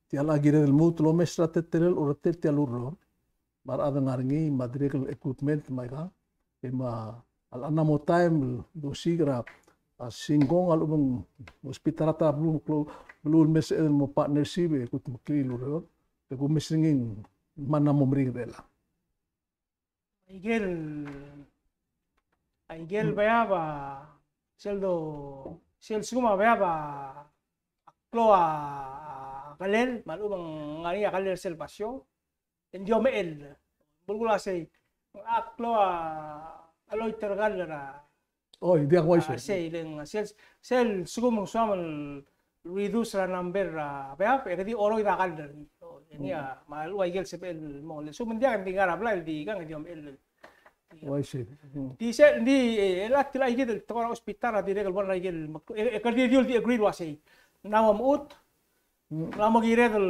tia el kired el lmuut el omes er a teletelel el orretel tia el ureor, me a rechad el ngar er ngii, me a dirrek el equipment, me aika, e me a, a locha mo taem el dosiik er a, a, singkong a lechub e ng hospital er a ta er a beluu, beluu el me sebeched el mo partnership e kudmeklii el ureor, e kumes er ngii me ng mo meringel er chelechang. Aikel, aikel Beab a, sel do, sel lsekum a Beab a klou a, a kelel, me a lechub e ng ngar er ngii a kelel er sel basio, e ng di omechell. Belkul a sei, a klou a, a loiter kall er a, Oi, diak uaisei. A, sei, le ng, sel, sel lsekum ng soam el reduce er a number er a Beab, e kede di oroid a kall er ngii. O, e ngii a, me a lechub a ikel sebechel el mo. Le lsekum ng diak, ng di ngar er a blai el di ikang, e di omechell. Uaisei. Hmm. Di sel, di, e, el chad el aikid el tekoi er a hospital a dirrek el bo er a ikel, e, e kede di, di agree el uasei. Ng mla mo mechut, ng mla mo kired el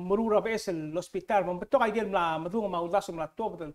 meruul er a beches el hospital, me ng betok a ikel mla medung me a uldasu el mla tuobed el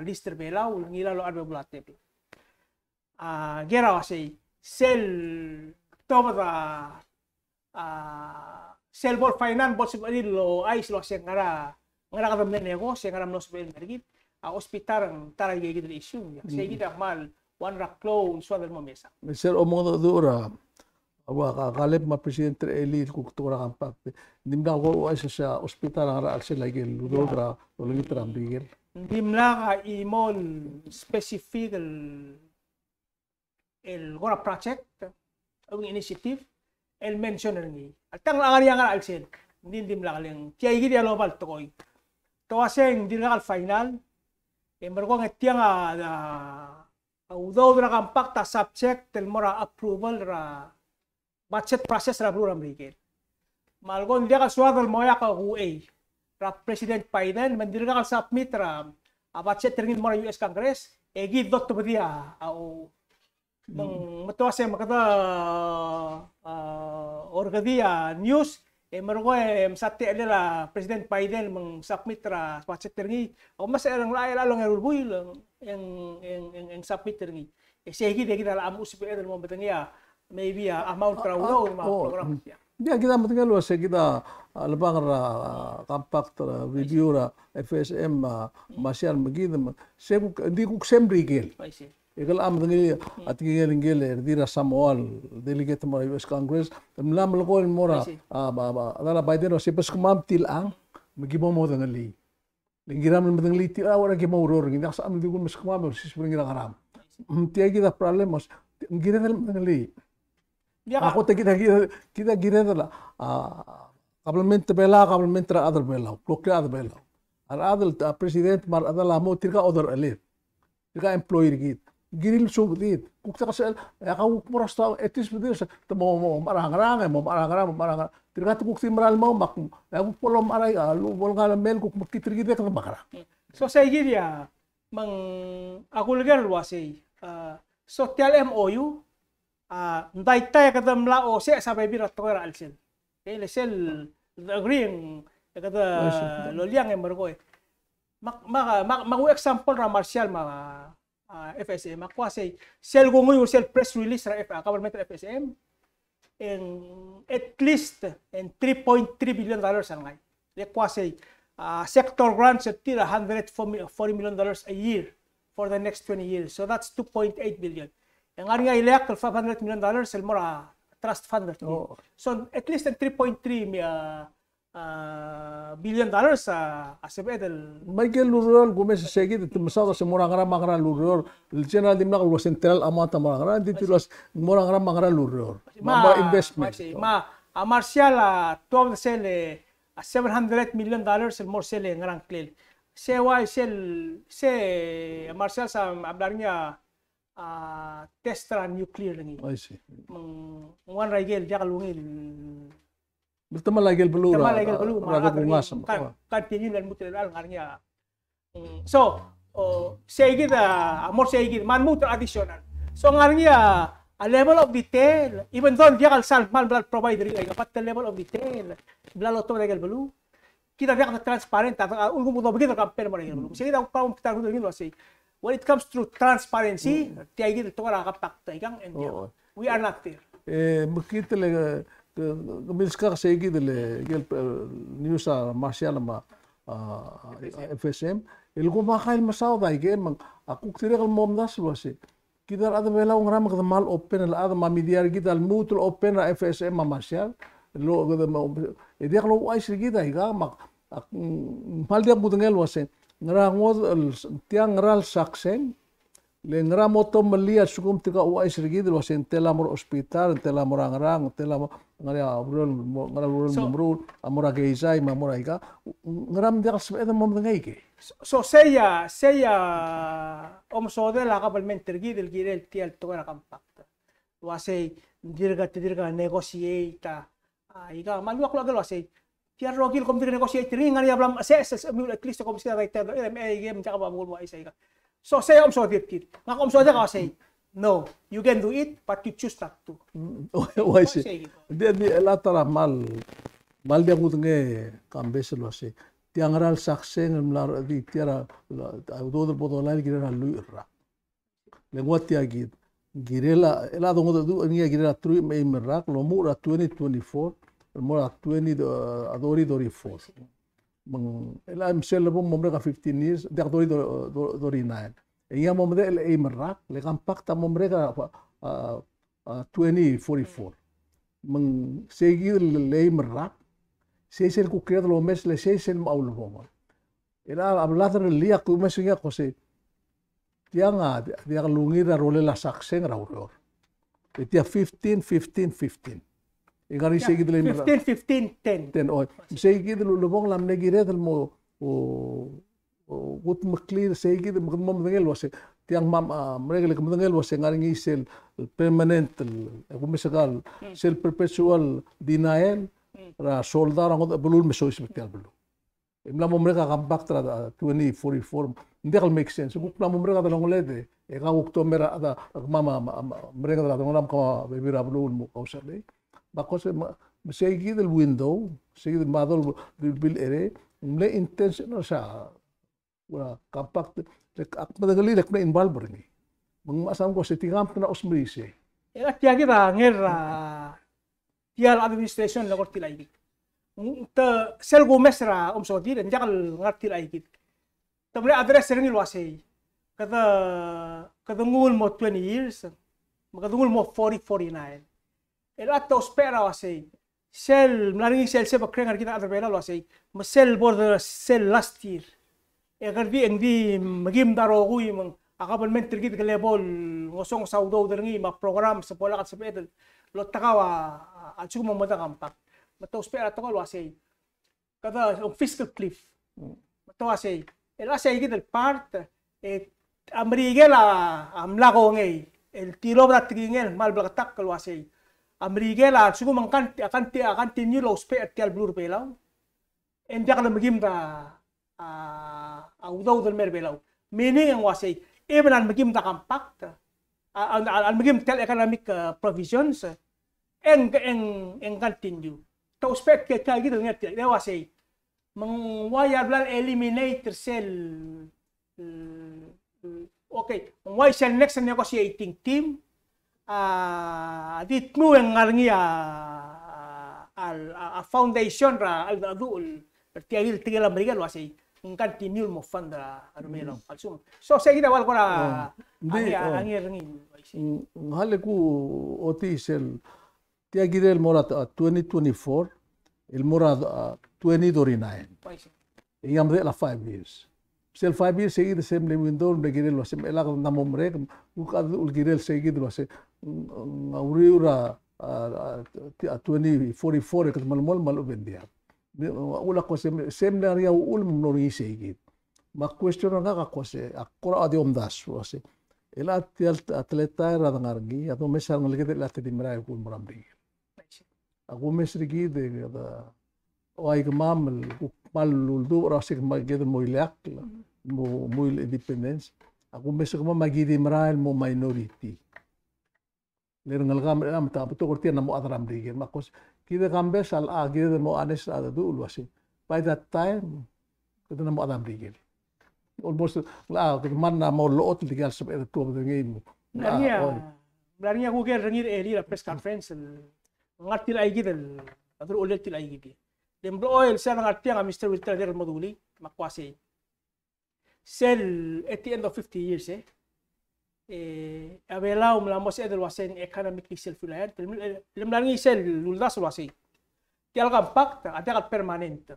list er a Belau, ngilai el locha er a bebul a tebel. A, ker a uasei, sel tobed a, a, sel bo el finance, bo el sebechir el ouchais el uasei ngera, ngera kede mle negotiate, ngera mlo sebechir el mer kid, a hospital a ta er a ikakid el issue, ia. Sei kid a kmal one er a klou el soad el mo mesa. Me sel omengedecheduch er a Ua, ka, Kaleb me a president er a elii el kuk tekoi er a compact. Ng dimlak el kuk ouchais a hospital a ngar er a chelsel a ikel udoud er a olengit er a Merikel. Ng dimlak a chimo el specific el, el kora project, a initiative, el mention er ngii. Alta ng ngar er ngii a ngar er a chelsel. Ng di, ng dimlak, le ng tia ikid a loba el tekoi. Te uasei ng dirkak el final, e merekong e tiang a, a a udoud er a compact a subject el mo er a approval er a budget process er a beluu er a Merikel. Me a leko ng diak el soad el mo oeak a uchei er a President Biden, me ng dirkak el submit er a, a budget er ngii el mo er a U S Congress, e kid a dotebedii a, a, o, me ng, me te uasei me kede, a, orrekedii a news, e merekong e msa techellel a President Biden me ng submit er a budget er ngii. Omes er a ngar er a ongeru el buil e ng, e ng, e ng, e ng submit er ngii. E sei kid e kid a locha mo sebeched el mo medengei a maybe a amount er a udoud me a program. Ia, kid a medengei el uasei kid a, a, lebang er a, a, compact er a review er a F S M, a, Marshall me kid, me, sei kuk, ng di kuk se Merikel. I see. E kede medengei a tekingel ngike el redil er a Samoa el delegate el mo er a U S Congress, el mla melekoi el mo er a, a, a, a, a, a Biden el uasei beskemam tilechang, me ki bo modengelii. Le ng kiram el medengelii tilechang, a ua ki mo oureor er ngii, ng diak secham el di kuk meskemam el osiseb er ngii er a ngerang. Mm, tia kid a problem, ng kired el medengelii. Ia. A kot e kid a, kid a, kid a kired el, a, kabelment er a Belau, kabelment er a rechad er a Belau, kloklir a rechad er a Belau. A rechad el, a, president me a rechedal a mo tirka odercheled. Tirka employee er kid. Kirir el subedid. Kuk tia kuk sel, e kuk mo er a staff, e te subedid, te mo, mo, mo er a ngerang, e mo, mo er a ngerang, mo, mo er a ngerang. Tirka te kuk di mera el mo, me ak, e kuk bo lomechar a, a, bo lengar er a mei el kuk mekngit er kid e kede mekerang. So sei kid a, me ng, a kuleker el uasei, a, so tia el M O U, a, ng daitai e kede mla osech a bebil er a tekoi er a chelsel. Okay, le sel, the agreeing, e kede loliang e merekong. Me ak, me ak, me ak, me ak example er a Marshall me a, a, F S M, me ak uasei, sel kunguiu er sel press release er a F-, a, government er a F S M, e ng at least, e ng three point three billion dollars a lengai. Le ak uasei, a, sector grants er tir a hundred forty million dollars a year for the next twenty years. So that's two point eight billion. E ng ngar er ngii a ileakl el five hundred million dollars el mo er a trust fund er tir. Oh. So at least e ng three point three mi-, a, a, billion dollars a, a sebeched el. Me aike el ureor el kumes er sei kid, te mesaod el uasei mo er a ngera me a ngera el ureor. El general dimlak el uasei ng tela el amount a mo er a ngera, ng di te uasei mo er a ngera me a ngera el ureor. Me a, me a investment. Me a, me a Marshall a tuobed sel, a seven hundred million dollars el mo er sel ngerang klel. Sei uai sel, sei Marshall a mla er ngii a, a test er a nuclear er ngii. I see. Me ng, ng ua er a ikel diak el ungil. Me te mal a ikel beluu, te mal a ikel beluu, me a rechad er ngii a continue el lmuut el ngar er ngii a Mm, so, o, sei kid a, a mo er sei kid, me a lmuut el additional. So, ng ngar er ngii a, a level of detail, even though ng diak el sal kmal bla el provide er ngii, but the level of detail, bla lotobed er a ikel beluu. Kid a diak de transparent, a, a, ulekum kede obengkid er a campaign el mo er a ikel beluu. Sei kid a problem kid a rengud er ngii el uasei, when it comes to transparency, tia kid el tekoi er a compact, aikang, and we are not there. E, mekngit el, ke, ke milskak sei kid el, el, eh, news a Marshall me a, a, F S M. El kuk me a kai el mesaod a ikel, me ng, a kuk dirrek el mo omdasu el uasei. Kid a rechad er a Belau ngera me kede mal open el chad me a media er kid a lmuut el open er a F S M me a Marshall. Lo, kede mo, e diak louchais er kid aika, me ak, ak, mm, kmal diak kudengei el uasei ngera ngodech el, tiang ngera el sakseng, le ngera mo tomellii a lsekum tirka ouchais er kid el uasei ng tela mo er a hospital, ng tela mo er a ngerang, ng tela mo, ngera ureor, mo, ngera ureor el mo meruul, a mo er a keizai, me a mo er aika, ngera me ng diak el sebeched el mo medengei ikei. So, so sei a, sei a omesodel a kabelment er kid el kirel tia el tekoi er a compact. Uasei, dirk, dirk negotiate a, a, ika, me a lua klou a uasei. Tia el rokir el kom dirk negotiate er ngii, ngar er ngii a bla, se, se, se, at least kom meskid a right time, e, e, e, me diak a bo kuk uaisei aika. So, sei a omesodel er tir. Ngak a omesodel a uasei. No, you can do it, but you choose not to. Mm, uaisei. Uaisei. Di, di, el a ta er a kmal, kmal diak kudengei Kambes el uasei. Tiang ngera el sakseng el mla er a, di, tia er a, a, udoud el bo dolai el kirel a lluich el rak. Le ng ua tia kid. Kirel a, el a dongedecheduch er ngii a kirel a truich me a eim el rak, el omuchel er a twenty twenty-four, el mo er a twenty, a thirty thirty-four. Me ng, el a sel lebo mo merek a fifteen years, diak, thirty, thirty-nine. E ngii a mo medechel a eim el rak, le compact a mo merek a, a, a twenty forty-four. Me ng sei kid el eim el rak, sei sel kuk kired el omes, le sei sel mo ulebongel. El a, a bla derellii a kumes er ngii a kmo sei. Tiang a, diak lungil er a rolel a sakseng er a ureor. E tia fifteen, fifteen, fifteen. E ngar er ngii sei kid el eim el rak. Fifteen, fifteen, ten. Ten, oi. Sei kid el ulebongel a mle kired el mo, o, o, kudmeklii sei kid, me kede mo medengei el uasei. Tiang me a, a, merek el kmedengei el uasei ngar er ngii sel permanent, el, e kumes er kau, sel perpetual denial er a soldau er a ngodech el beluu el me soiseb er tia el beluu. E mla mo merek a compact er a, a, twenty forty-four. Ng diak el make sense. Kuk mla mo merek a delongeled e, e kau kuk tomei er a, a, a, kemam a, a, a, merenged er a delongelam, kemam a bebil er a beluu el mo kausarlei. Me a kmo sei, me, me sei kid el window, sei kid el model el, el, el, e, ng mle intentional sa, ua, compact, le ak medengelii le ak mle involve er ngii. Me ng mechas a kmo sei tia kid a mla osmerii sei. E a tia kid a nger er a tia el administration el kora tilechakid. Te sel kumes er a omesodel, e ng diak el ngar er a tilechakid. Te mle address er ngii el uasei. Kede, kede nguu el mo twenty years, me kede nguu el mo forty, forty-nine. El a te ousbech er a uasei. Sel, mla er ngii sel sebekreng er kid a rechad er a Belau el uasei. Me sel bo er sel last year. E kede di, e ng di mekimed a rokui me ng a kabelment er kid a kele bo el ngosonges a udoud er ngii me a program se bo lak el sebeched el otakau a, a, a lsekum ng mo medengei a compact. Me te ousbech er a tekoi el uasei. Kede, ng fiscal cliff. Me te uasei. El uasei kid el part, e, a Merikel a, a mla kongei. El tilobed a tekingel, me a bleketakl el uasei. A Merikel a lsekum ng kan, a kan, a continue el ousbech er tia el beluu er a Belau. E ng diak lemekimed a, a, a udoud el mei er a Belau. Meaning e ng uasei, even a lemekimed a compact, a, a, a, a lemekimed tia el economic, a, provisions, e ng, e ng, e ng continue. Te ousbech tia, tia kid el ngar er tia, e uasei. Me ng uai a bla eliminate er sel, mm, mm, okay, ng uai sel next negotiating team, a, di tmuu e ng ngar er ngii a, a, a, a foundation er a, a, a, er tia el tekingel a Merikel el uasei, ng continue el mo fund er a, a Belau. A lsekum. So, sei kid a ua el kora, a, di, a, a, a nger er ngii. Ng, ng hale ku otii sel, tia kirel el mo er a, a, twenty twenty-four, el mo er a, a, twenty thirty-nine. Uaisei. E ng medechel a five years. Sel five years, sei kid a sel mle window, mle kirel el uasei, me chelecha kede mo merek, kuk a dedu el kirel sei kid el uasei, ng, ng uriul er a, a, a, ti-, a twenty forty-four, e kede melemolem me a lechub e ng diak. Me, a, uchul a kmo sei, sei mle ngar er ngii a uchul me ng mlo er ngii sei kid. Me a question er ngak a kmo sei, a kora di omdasu el uasei. El a tia el, a teletael er a dengar er ngii, a domes a rengeleked el a te di merael el kuk mo er a Merikel. A kumes er kid e kede, ua ikemam el kuk kmal uldubech er a uasei kmal kede mo ileakl, mo, mo il-, independence. A kumes er kemam a ki di merael el mo minority. Le rengelekam er chelechang me te, betok er tir a mo chad er a Merikel. Me a kmo sei, kid e Kambes a, a, kid a mo honest a dedu el uasei. By that time, kede mo chad er a Merikel. Almost, a, kede mla mo llechot el dikea el sebeched el tuobed er ngii el mo. Mla er ngii a, oi. Mla er ngii a kuker er ngii er a press conference, el ngar er tia el chais kid el, a deruchellel tia el chais kid. Le mlo, el sel ngar er tiang a Mister Wilter a dirrek el mo dulii, me a kmo sei. Sel at the end of fifty years, e, e, a Belau a mla mo sebeched el uasei ng economically self-reliant, le, le, le mla er ngii sel uldasu el uasei. Tia el compact a diak el permanent.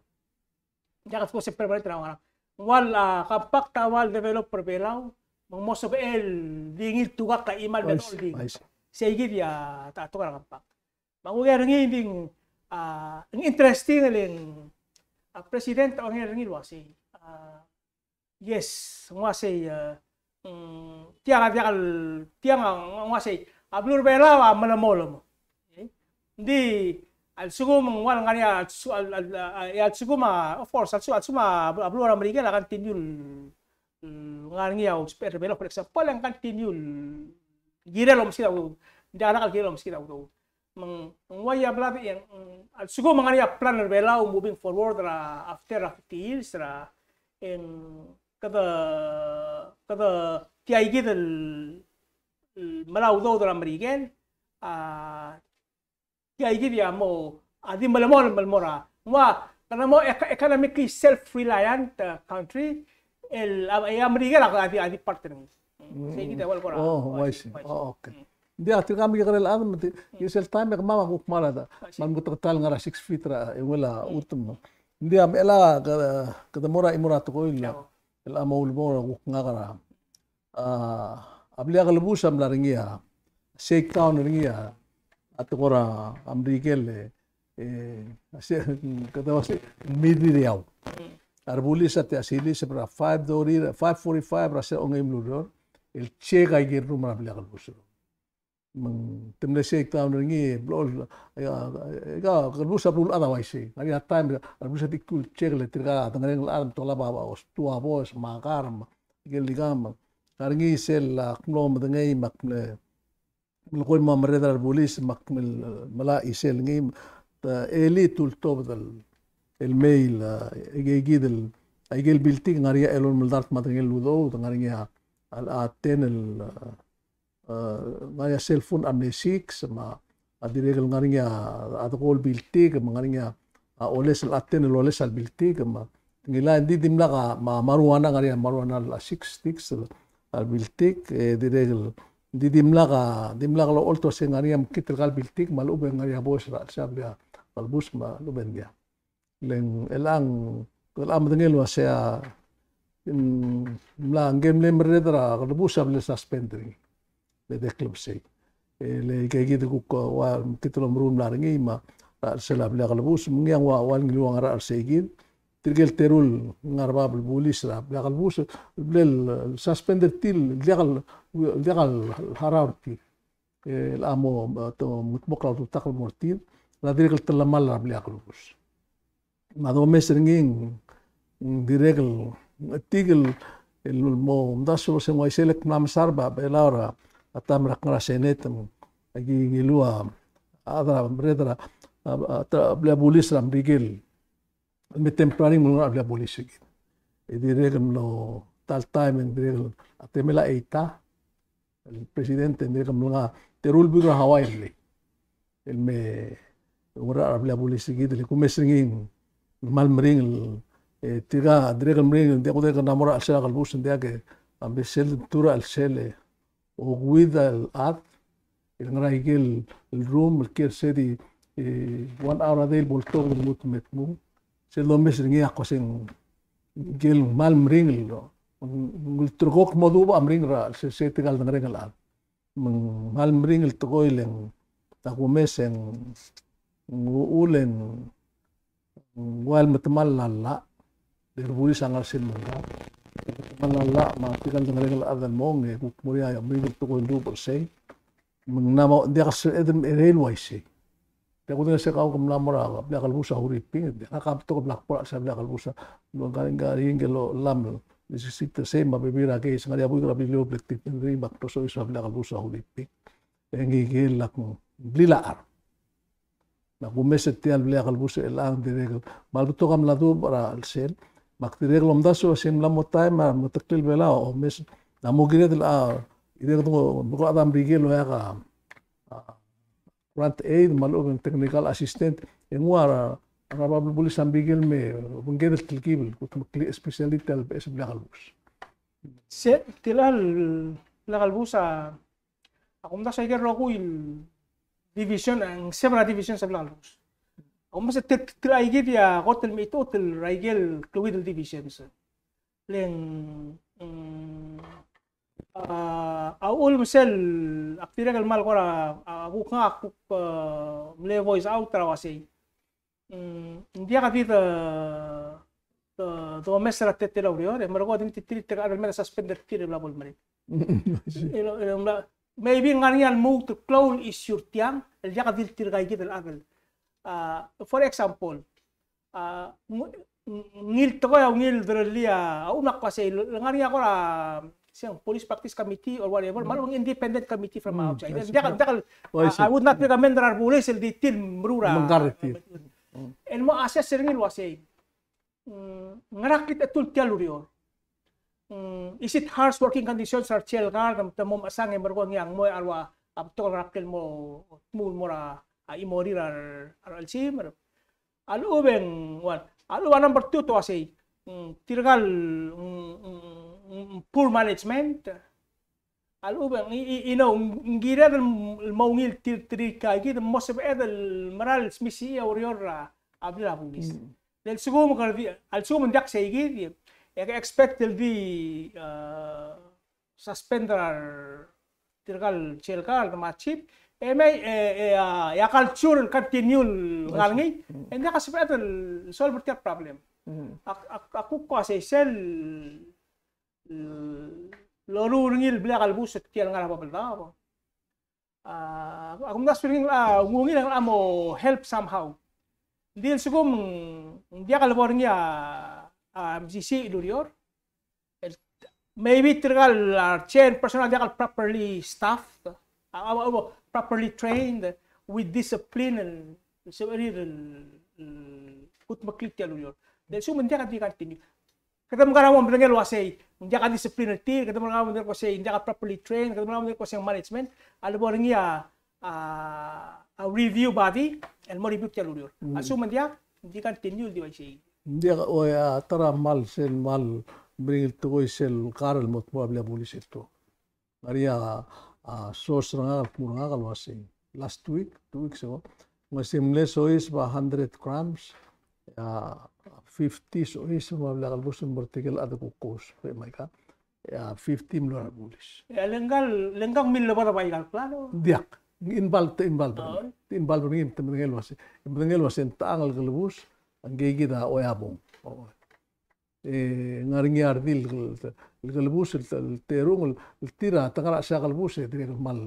Diak el se permanent er a ngerang. Ng ua el, a, compact a ua el develop er a Belau, me ng mo sebechel di ngii el tokubets a chimal el bedul di. Sei kid a ta, tokubets er a compact. Me a kuk er ngii di, a, ng interesting el, a, president a ongei er ngii el uasei. A, yes, ng uasei, a, mm, tiang a diak el, tiang a, ng uasei a beluu er a Belau a melemolem. Okay? Ng di a lsekum ng ua el ngar er ngii a, a, a, a lsekum a, of course, a lsekum, a lsekum a beluu er a Merikel a continue el ngar er ngii a usbech er a Belau, for example, e ng continue el kirel el omeskid a udoud. Ng diak el kirel el omeskid a udoud. Me ng, ng ua ia blad e ng, a lsekum ng ngar er ngii a plan er a Belau moving forward er a after a fifty years er a, e ng kede, kede tia kid el, el melai a udoud er a Merikel, a, tia kid a mo, a di melemolem, melemolem er a. Ng ua, kede mo ec-, economically self-reliant, uh, country, el, a, e a Merikel a di, a di partner er ngii. Sei kid a ua el kora. Oh, I see. Oh, okay. Ng di a tirka me a kekerei el chad me te, e sel taem e kemam a kuk mla er a, me ng kuk ta el ngar er a six feet er a, e ungil a chutem. Ng di a mla, kede, kede mo er a, mo er a tekoi el, el a mo ulemuchel er a kuk ngak er a, a, a blil a kelebus a mla er ngii a shakedown er ngii a, a tekoi er a Merikel e, e, a se, kede ua se, mid er eou. A rebulis a tia sils er a five thirty, five forty-five er a se ongeim el ureor, el check a ikel room er a blil a kelebus. Me ng te mle shakedown er ngii, blechoel, e, e, e, a kelebus a blechoel chad a uaisei. Ngar er ngii a taem, a rebulis a di kuk check le tirka a dengerenger el chad me te olab a, a, ostuu a boes, me a kar, me a ikel di kang. Ngar er ngii sel, a, ak mlo medengei, me ak mle, mle kuk mo merreder a rebulis, me ak mle, melai sel ngii, me te elii a ultobed el, el mei el, a, ike, ikid el, a, ikel building, ngar er ngii a elolem el dart me a tang el udoud, ngar er ngii a, a, a ten el, a, a, ngar er ngii a cell phone a mle six, me a dirrek el ngar er ngii a, a dekol building, me ngar er ngii a, a oles el a ten el oles el building, me ngilai, ng di dimlak a, me a marijuana, ngar er ngii a marijuana el a six sticks el, el building, e dirrek el, ng di dimlak a, dimlak locholt el uasei ngar er ngii a mekngit el kal building, me a lechub e ng ngar er ngii a boes er a chelsel a blil a kelebus me a lechub e ng diak. Le ng chelechang, chelechang medengei el uasei a, mm, mla, ngike el mle merreder a kelebus a bla lesuspend er ngii. Le de klebesei. E le ike kid el kuk ua, kid el omeruul el mla er ngii me a, er a chelsel a blil a kelebus, me ngii a ua, ua el ngiluu a ngar er a chelsel kid. Tirke el teru el ngar er a bab el bulis er a blil a kelebus, el bla lesuspend er tir, el diak el, el diak el harau er tir. E, el a mo, e, te, mengedmokl a ultutakl el mo er tir, el a dirrek el telemall er a blil a kelebus. Me a domes er ngii, ng dirrek el, ng chetik el, el mo omdasu el uasei ng uaisei el kmo mla mesa er a Belau er a, a taem er a kngar er a Senate, me aki ngiluu a, a chad er a, merreder er a, a, a, a blil a bulis er a Merikel. Me temporary me ng ngar er a blil a bulis er kid. E dirrek el mlo ta el taem e ng dirrek el, a temel a Eita, el president, e ng dirrek el mlengai, teru el buik er a Hawaii el mle, el me, ngar er a blil a bulis er kid, el kumes er ngii, ng kmal meringel, e tirka, dirrek el meringel, ng diak kudengei el kmo ng mo er a chelsel a kelebus, ng diak e, a mle sel, tir a chelsel, e, okeuid el chad, el ngar er a ikel room, el kiei er se di, e, one hour a day el bo ltobed el lmuut el me tmuu. Sel domes er ngii a kmo se ng ikel kmal meringel, ng ulterekokl el mo dubech a meringel er a, se, se tirka el dengerenger el chad. Me ng kmal meringel el tekoi el ng, a kumes e ng, ng uchul e ng, ng ua el metemall a llach, le rebulis a ngar er sel mengkar. Metemall a llach, me tirka el dengerenger el chad el mong, e kuk mo er ngii a meringel el tekoi el dubech er sei. Me ng mla mo, ng diak a sebeched el merei el uaisei. Diak kudengei se kau ke mla mo er a blil a kelebus a Huriping, diak, ngak a betok el bla kbo er a chelsel a blil a kelebus a, lo, ngar er ngii, ngar er ngii el lolab el, le sisiit er sei, me a bebil er a keis, ngar er ngii a buik er a Beliliou el bla kdibel er ngii, me ak dosois er a blil a kelebus a Huriping. E ngike el ak blil a char. Me a kumes er tia el blil a kelebus er chelechang, dirrek el, me a lebetok a mla dubech er a chelsel, me ak dirrek el omdasu el uasei ng mla mo taem a remeteklel Belau a omes, a mo kired el, a, dirrek el, ng, ng, a Merikel el oeak a, a, grant aid, me a lechub e ng technical assistant, e ng ua er a, er a bab el bulis a Merikel el me obengked el telkib el kudmeklii, especially tia el beches el blil a kelebus. Se, tia el blil a kelebus a, a kumdasu a ikel rokui el division, e ng several divisions er a blil a kelebus. Omes a tir, tir a ikid a kot el mechitechut er a ikel kleuid el division, sir. Le ng, mm, a, a uchul me sel, ak dirrek el kmal kora, a, kuk ngak a kuk, a, mle voice out er a uasei. Mm, ng diak di de, de, domes er a teletelel a ureor, e merekong e di tir, tir a rechad el me suspend er tir el bla bo lemerek. You know, you know, maybe ng ngar er ngii a lmuut el klou el issue er tiang, el diak di le tirka ikid el chad el. A, for example, a, ng-, ng-, ngii el tekoi a ungil derellii a, a, umak uasei, le ngar er ngii a kora, se ng police practice committee or whatever, me a lechub e ng independent committee from outside. Diak, diak, I would not recommend er a rebulis el di tir el meruul a. Me ng kar er tir. El mo assess er ngii el uasei. Mm, ngera kid a chetul tia el ureor. Mm, is it harsh working conditions er a re jail guard, te mo mechesang e merekong e ng mo er a ua, a betok el ngar er a ker el mo, mo er a, a, chimorir a re, a rechelsimer. A lechub e ng, one. A lechub a number two te uasei. Mm, tirka el, mm, mm, mm, poor management. A lechub e ng, i, i, you know, ng kired el mo ungil tir, tirka ikid, mo sebeched el mera el smisichii a ureor er a, a blil a bulis. Mm. Di a lsekum kede di, a lsekum ng diak sei kid, e ke expect el di, a, suspend er tirka el jail guard me a chief, e mei, e, e, a, e a culture el continue el ngar er ngii, e ng diak a sebeched el solve er tia el problem. Mm. Ak, ak, ak kuk uasei sel loruul er ngii el blil a kelebus er tia el ngar er a Babeldaob. A, a kumdasu er ngii a, ng ungil a mo help somehow. Ng di a lsekum ng diak lebo er ngii a, a, mesisiich el ureor. El, maybe tirka el, a, chain personnel diak el properly staffed, a, a, a, properly trained, with discipline, el, sebechir el, el, kudmeklii tia el ureor. Di a lsekum ng diak di continue. Kede mekera mo medengei el uasei, ng diak a discipline er tir, kede mekera mo medengei el uasei, ng diak a properly trained, kede mekera mo medengei el uasei ng management, a lebo er ngii a, a, a review body, el mo review tia el ureor. Mm. A lsekum ng diak, ng di continue el di uaisei. Ng diak, oi, a, ta er a kmal sel kmal meringel tekoi sel kar el mo tmuu a blil a bulis el tuobed. Ngar er ngii a, a, source er ngak el kmu er ngak el uasei. Last week, two weeks ago. Ng uasei mle soiseb a hundred grams, a, fifty soiseb me a blil a kelebus el mo er tirke el chad el kuk kous, me aika. A, fifty mlo er a bulis. E le ngka, le ngka ng millebo er a bai el klalo. Diak. Involved, involved. Oh. Involved er ngii, te medengei el uasei. Medengei el uasei, ng techang el kelebus, a ngii kid a oeabong. Oh. E, ngar er ngii a redil el, el kelebus, el, el terung, el, el tir a, te ngar er a sel kelebus, e, dirrek el kmal,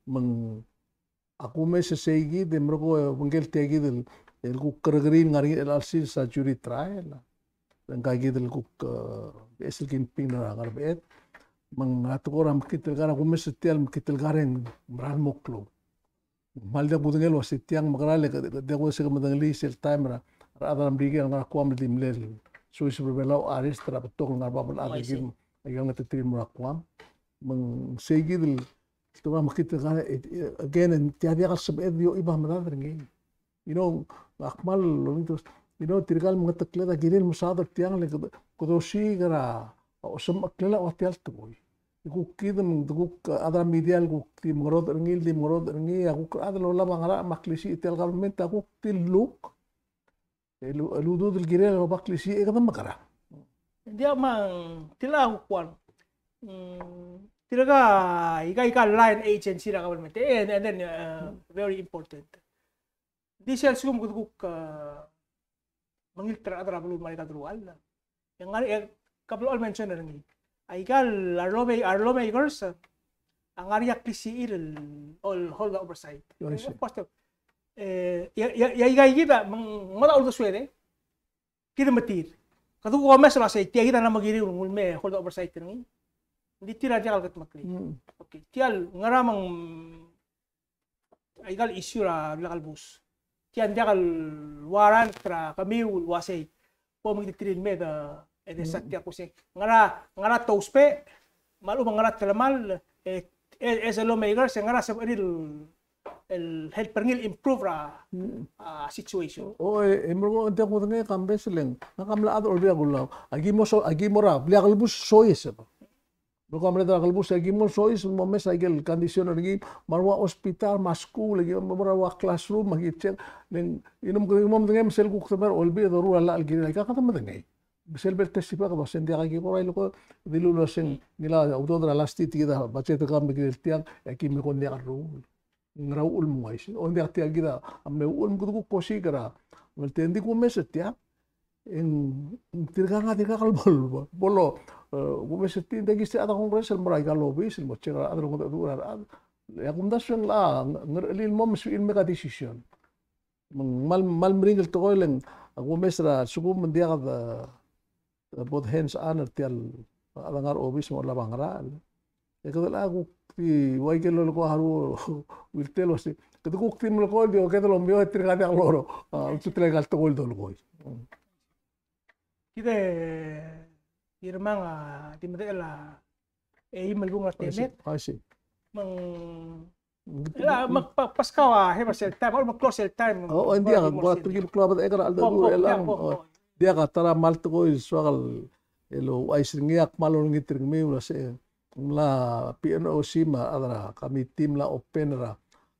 me ng, a kumes e sei kid, e merekong, e, obengkel tia kid, el, el kuk kerrekeriil ngar er ngii el chelsel a jury trial. Ngka kid el kuk, e, beches el kingpin er a Ngerbeched. Me ng a tekoi er a mekngit el kar, a kumes e tia el mekngit el kar e ng mera el mo klou. Kmal diak kudengei el uasei tiang, mekerang e le, diak kudengei sel medengelii sel taem er a, er a rechad er a Merikel el ngar er a Guam el di mle soiseb er a Belau, arrest er a betok el ngar er a bab el chad el kid, aike el ngeteterir el mo er a Guam. Me ng sei kid el, te ua mekngit el kar, e, e, again, e tia diak el sebeched el di oba medad er ngii. You know, ak kmal, you know, tirka el mengetekled a kirel mesaod er tiang, le kede, kede osiik er a, osemcheklel a ua tia el tekoi. E kuk kid me ng kuk, a, chad er a media el kuk di mengerodech er ngii, di mengerodech er ngii, a kuk chad el olab a ngerang me a klisiich er tia el government, a kuk di look. El, el udoud el kirel el oba klisiich e kede mekerang. Ng diak me ng, tirka a kuk one. Mm, tirka, ika, ika line agency er a government. And, and then, uh, very important. Di sel lsekum kede kuk, a, mengilt er a rechad er a beluu el merael aika el deruchall. E ngar, e, ke bla el mention er ngii. Aika el, a law ma-, a lawmakers, a ngar er ngii a klisichir el, el hold a oversight. Of course, e, e, e, e, aika kid a, me ng, me ng mada uldesued e. Kid me tir. Kede kuk omes el uasei, tia kid a mla mekngit el nguu el me hold a oversight er ngii. Ng di tir a diak el kudmeklii. Mm. Okay, tia el, ngera me ng aika el issue er a blil a kelebus. Tia ng diak el warrant er kemiu el uasei bo mengiterir el mei e de, e de sa tia el kmo sei. Ngera, ngera te ousbech, me a lechub e ngera te telemall, e, e, as a lawmakers, e ngera sebechir el, el help er ngii el improve er a, a situation. O, e, e merekong e ng diak kudengei e kambes e le ng, ngak a mla chad er a Olbiil er a Kelulau. Aki mo so, aki mo er a blil a kelebus soiseb. Me kom merreder er a kelebus e aki mo soiseb el mo mes a ikel condition er ngii, me a rua hospital, me a skuul, e aki mo er a rua classroom, me aki check, le ng, e ng mo, e ng mo medengei me sel kuk te mei er a Olbiil e doruul a llach el kirir, aika kede medengei. Me sel bo el testify kede uasei ng diak, aki kora ileko, dilu el uasei ng ngilai a udoud er a last year, tia kid a budget er kau me kirel tiang, e aki me ko ng diak a rruul. Ngera uchul me ng uaisei. O ng diak tia kid a mle uchul me kede kuk osiik er a. Me te ng di kumes er tia. E ng tirka a, tirka el bo, bo, bo lo, e, kumes er tia, ng diak kid a chad er a Congress el mo er aika el obis el mo check er a rechad el ngodech a rechad. E a kumdasu e ng locha ngerechelil el mo me sebechir el make a decision. Me ng kmal, kmal meringel el tekoi, le ng, a kumes er a lsekum ng diak de, de bo de hands on er tia el, a chad el ngar er a obis me a lebo er a ngerachel. E kede locha kuk di ua ikel lolekoi a rruul el tell el uasei, kede kuk di melekoi el di okede el omeoid e tirka a diak loro, a, ultutelel aika el tekoi el dolekoi. Kid e, Irmang, a di medechel a eim el bung er a temed. I see. Me ng Chelecha, me ak pa-, paskau a, he, me sel time, a lebo close el time. O, o, ng diak, ng kora tirke el klou a bedechek er a cheldecheduch er chelechang. O, ng diak a ta er a kmal tekoi el soak el, el ouchais er ngii. Ak kmal olengit er kemiu el uasei ng mla P N O C me a rechad er a committee a mla open er a,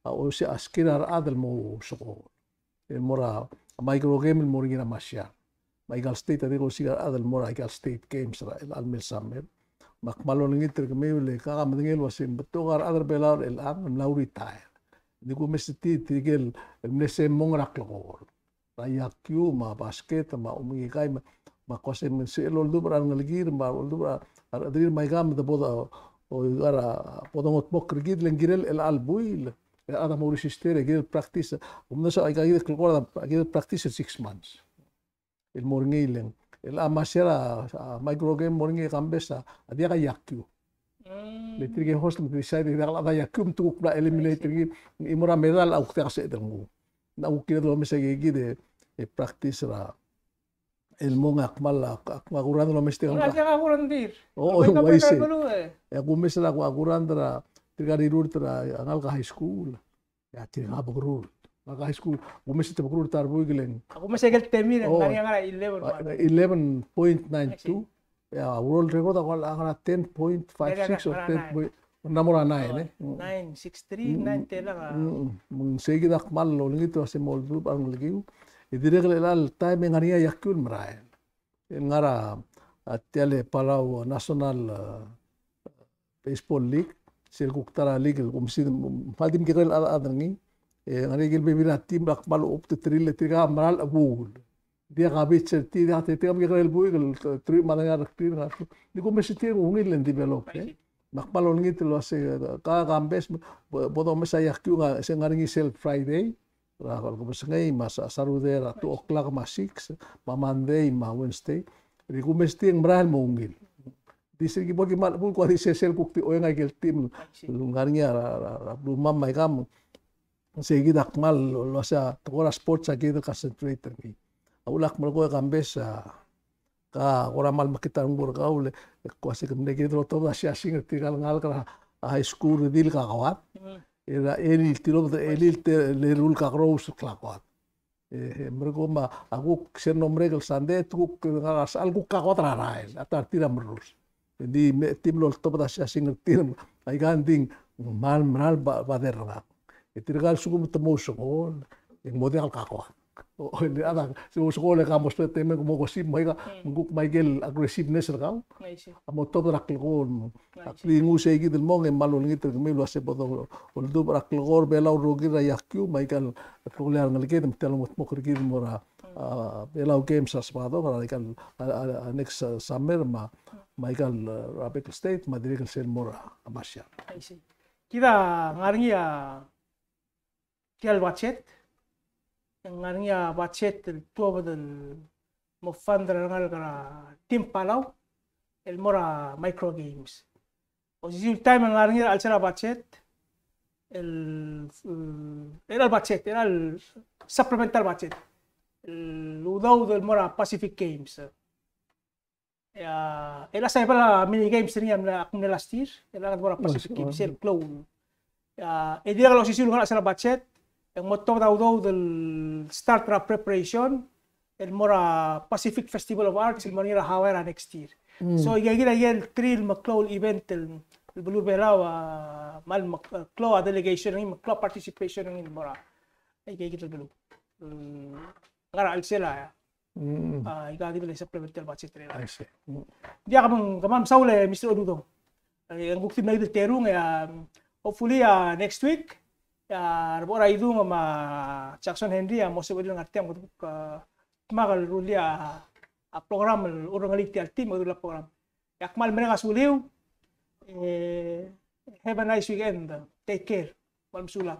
a, osiik a skill er a rechad el mo ousekool. El mo er a micro game el mo er ngii er a Marshall. Me aika el state a dirk osiik a rechad el mo er aika el state games er a chelecha el mei el summer. Me ak kmal olengit er kemiu el, e, kuk medengei el uasei ng betok a rechad er a Belau er chelechang el mla retire. Ng di kumes er tir, tirke el mle sel mong er a klekool. Er a iakiu, me a basket, me a omengikai, me, me ak uasei me ng sebechel oldubech er a rengelekir, me a oldubech er a rechederir, me aika me de bo de, o, o, er a, bo dongetmokl er kid, le ng kirel chelecha el buil. E a rechad a mo register, e kirel practice. Kumdasu aika kid el klekool a kirel practice el six months. El mo er ngii, le ng, el a Marshall a, a micro game el mo er ngii e Kambes a, a diak a iakiu. Mm. Le tirke el host me te decide e diak el chad a iakiu, me te kuk mla eliminate er ngii, e mo er a medal a kuk diak a sebeched el nguu. Ng kuk kired el omes aika kid e, e practice er a, el mong. Ak kmal, ak, ak, ak kurang el omes tirka. Ng diak a kurandir. O, o, uaisei. E ak kumes er a, ak kurang er a, tirka el rirurt er a ngalek a high school. E a tirka a bekerurt. Ngalek a high school, kumes e te bekerurt a rebuik, le ng. Kumes e aike el temir, o, ng ngar er a eleven, a, eleven point nine two. E a world record a kora ngar er a ten point five six or ten point, ng mo er a nine, e. Nine six three, nine ten a. Me ng sei kid a kmal olengit el uasei mo oldubech a rengelekiu. E dirrek el chelecha el taem e ng ngar er ngii a iakiu el merael. El ngar er a, a, tia el Palau National, a, Baseball League, sel kuk ta er a league el kumes e, me ng di mekekerei el chad, chad er ngii. E ng ngar er ngii a ikel bebil er a team el kmal obengterir, le tirka a mera el chebuul. Diak a pitcher er tir, diak a, tirka a mekekerei el buik el, e, teruich me a tang el ngar er tir, ngar er tir. Ng di kumes er tir e ng ungil el develop, e. Me ak kmal olengit el uasei, e, ka, Kambes, bo, bo domes a iakiu, ng, se ng ngar er ngii sel Friday er a kebesengei, me a sa-, Saturday er a two o'clock me a six, me a Monday me a Wednesday. Di kumes er tir e ng merael el mo ungil. Di se ki bo ki kmal chebuul, kuk di sesei el kuk di oeng aike el team el ngar er ngii er a, er a, er a beluu me aika me ng sei kid a kmal el uasei a tekoi er a sports a kired el concentrate er ngii. A uchul ak melekoi e Kambes a, ka kora kmal mekngit a renguk er kau, le, e kuk uasei ke mle kired el otobed a siasing er tirka el ngalek er a high school el redil el kakoad. Mm. Er a elii el tilobed er a elii el te-, el eru el kakerous el klakoad. E, e, merekong me a kuk sel mlo merek el Sunday, te kuk ngar er a sechal kuk kakoad er a rael, a ta er tir a merrus. Ng di me, team el oltobed a siasing er tir, aika ng di ng kmal mera el ba-, bader er ngak. E tirka a lsekum te mo ousekool, e ng mo diak el kakoad. O, o, le a ta, se ousekool e ka mo spend time e mo kosib, me aika, me ng kuk me aike el aggressiveness er kau. A mo tobed er a klekool. Ak di nguu sei kid el mong e kmal olengit er kemiu el uasei bo doldubech er a klekool er a Belau el rokir er a iakiu, me aika el klekool er a rengeleked, me tia el mo, mo er kid el mo er a, a, Belau Games er a Sabadong, er a, aika el, a, a, a, next, a, summer, me a, me aika el, a, er a bek el state, me a dirrek el sel mo er a, a, Marshall. I see. Kid a ngar er ngii a tia el budget, e ng ngar er ngii a budget el tuobed el mo fund er a rengalek er a Team Palau el mo er a Micro Games. Osisiu el taem e ng ngar er ngii er a chelsel a budget el, el, el budget, el supplemental budget el udoud el mo er a Pacific Games. E a, el a saibel a mini games er ngii a mle, a mle last year, el a ngar er a Pacific Games, el klou. E a, e dirrek el osisiu el ngar er a chelsel a budget, e ng mo tobed a udoud el start er a preparation el mo er a Pacific Festival of Arts el mo er ngii er a Hawaii er a next year. Mm. So, aika kid a ikel three el meklou el event el, el beluu er a Belau a, kmal mekl-, klou a delegation er ngii, me klou a participation er ngii el mo er a, aika kid el beluu. Mm, ngar er a chelsel a, mm, a, aika kid el supplemental budget er a. I see. Mm. Ng diak, kemam, kemam a mesaul e Mister Uludong. E, ng kuk di mla er a terung e, um, hopefully, a, next week, a, Rebor Aidung me a Jackson Henry a mo sebechir el ngar tiang me kede kuk, a, dmak el rullii a, a program el urrengelii tia el team me kede rullii a program. E ak kmal mereng a suliu, e, have a nice weekend. Take care. Kmal mesulang.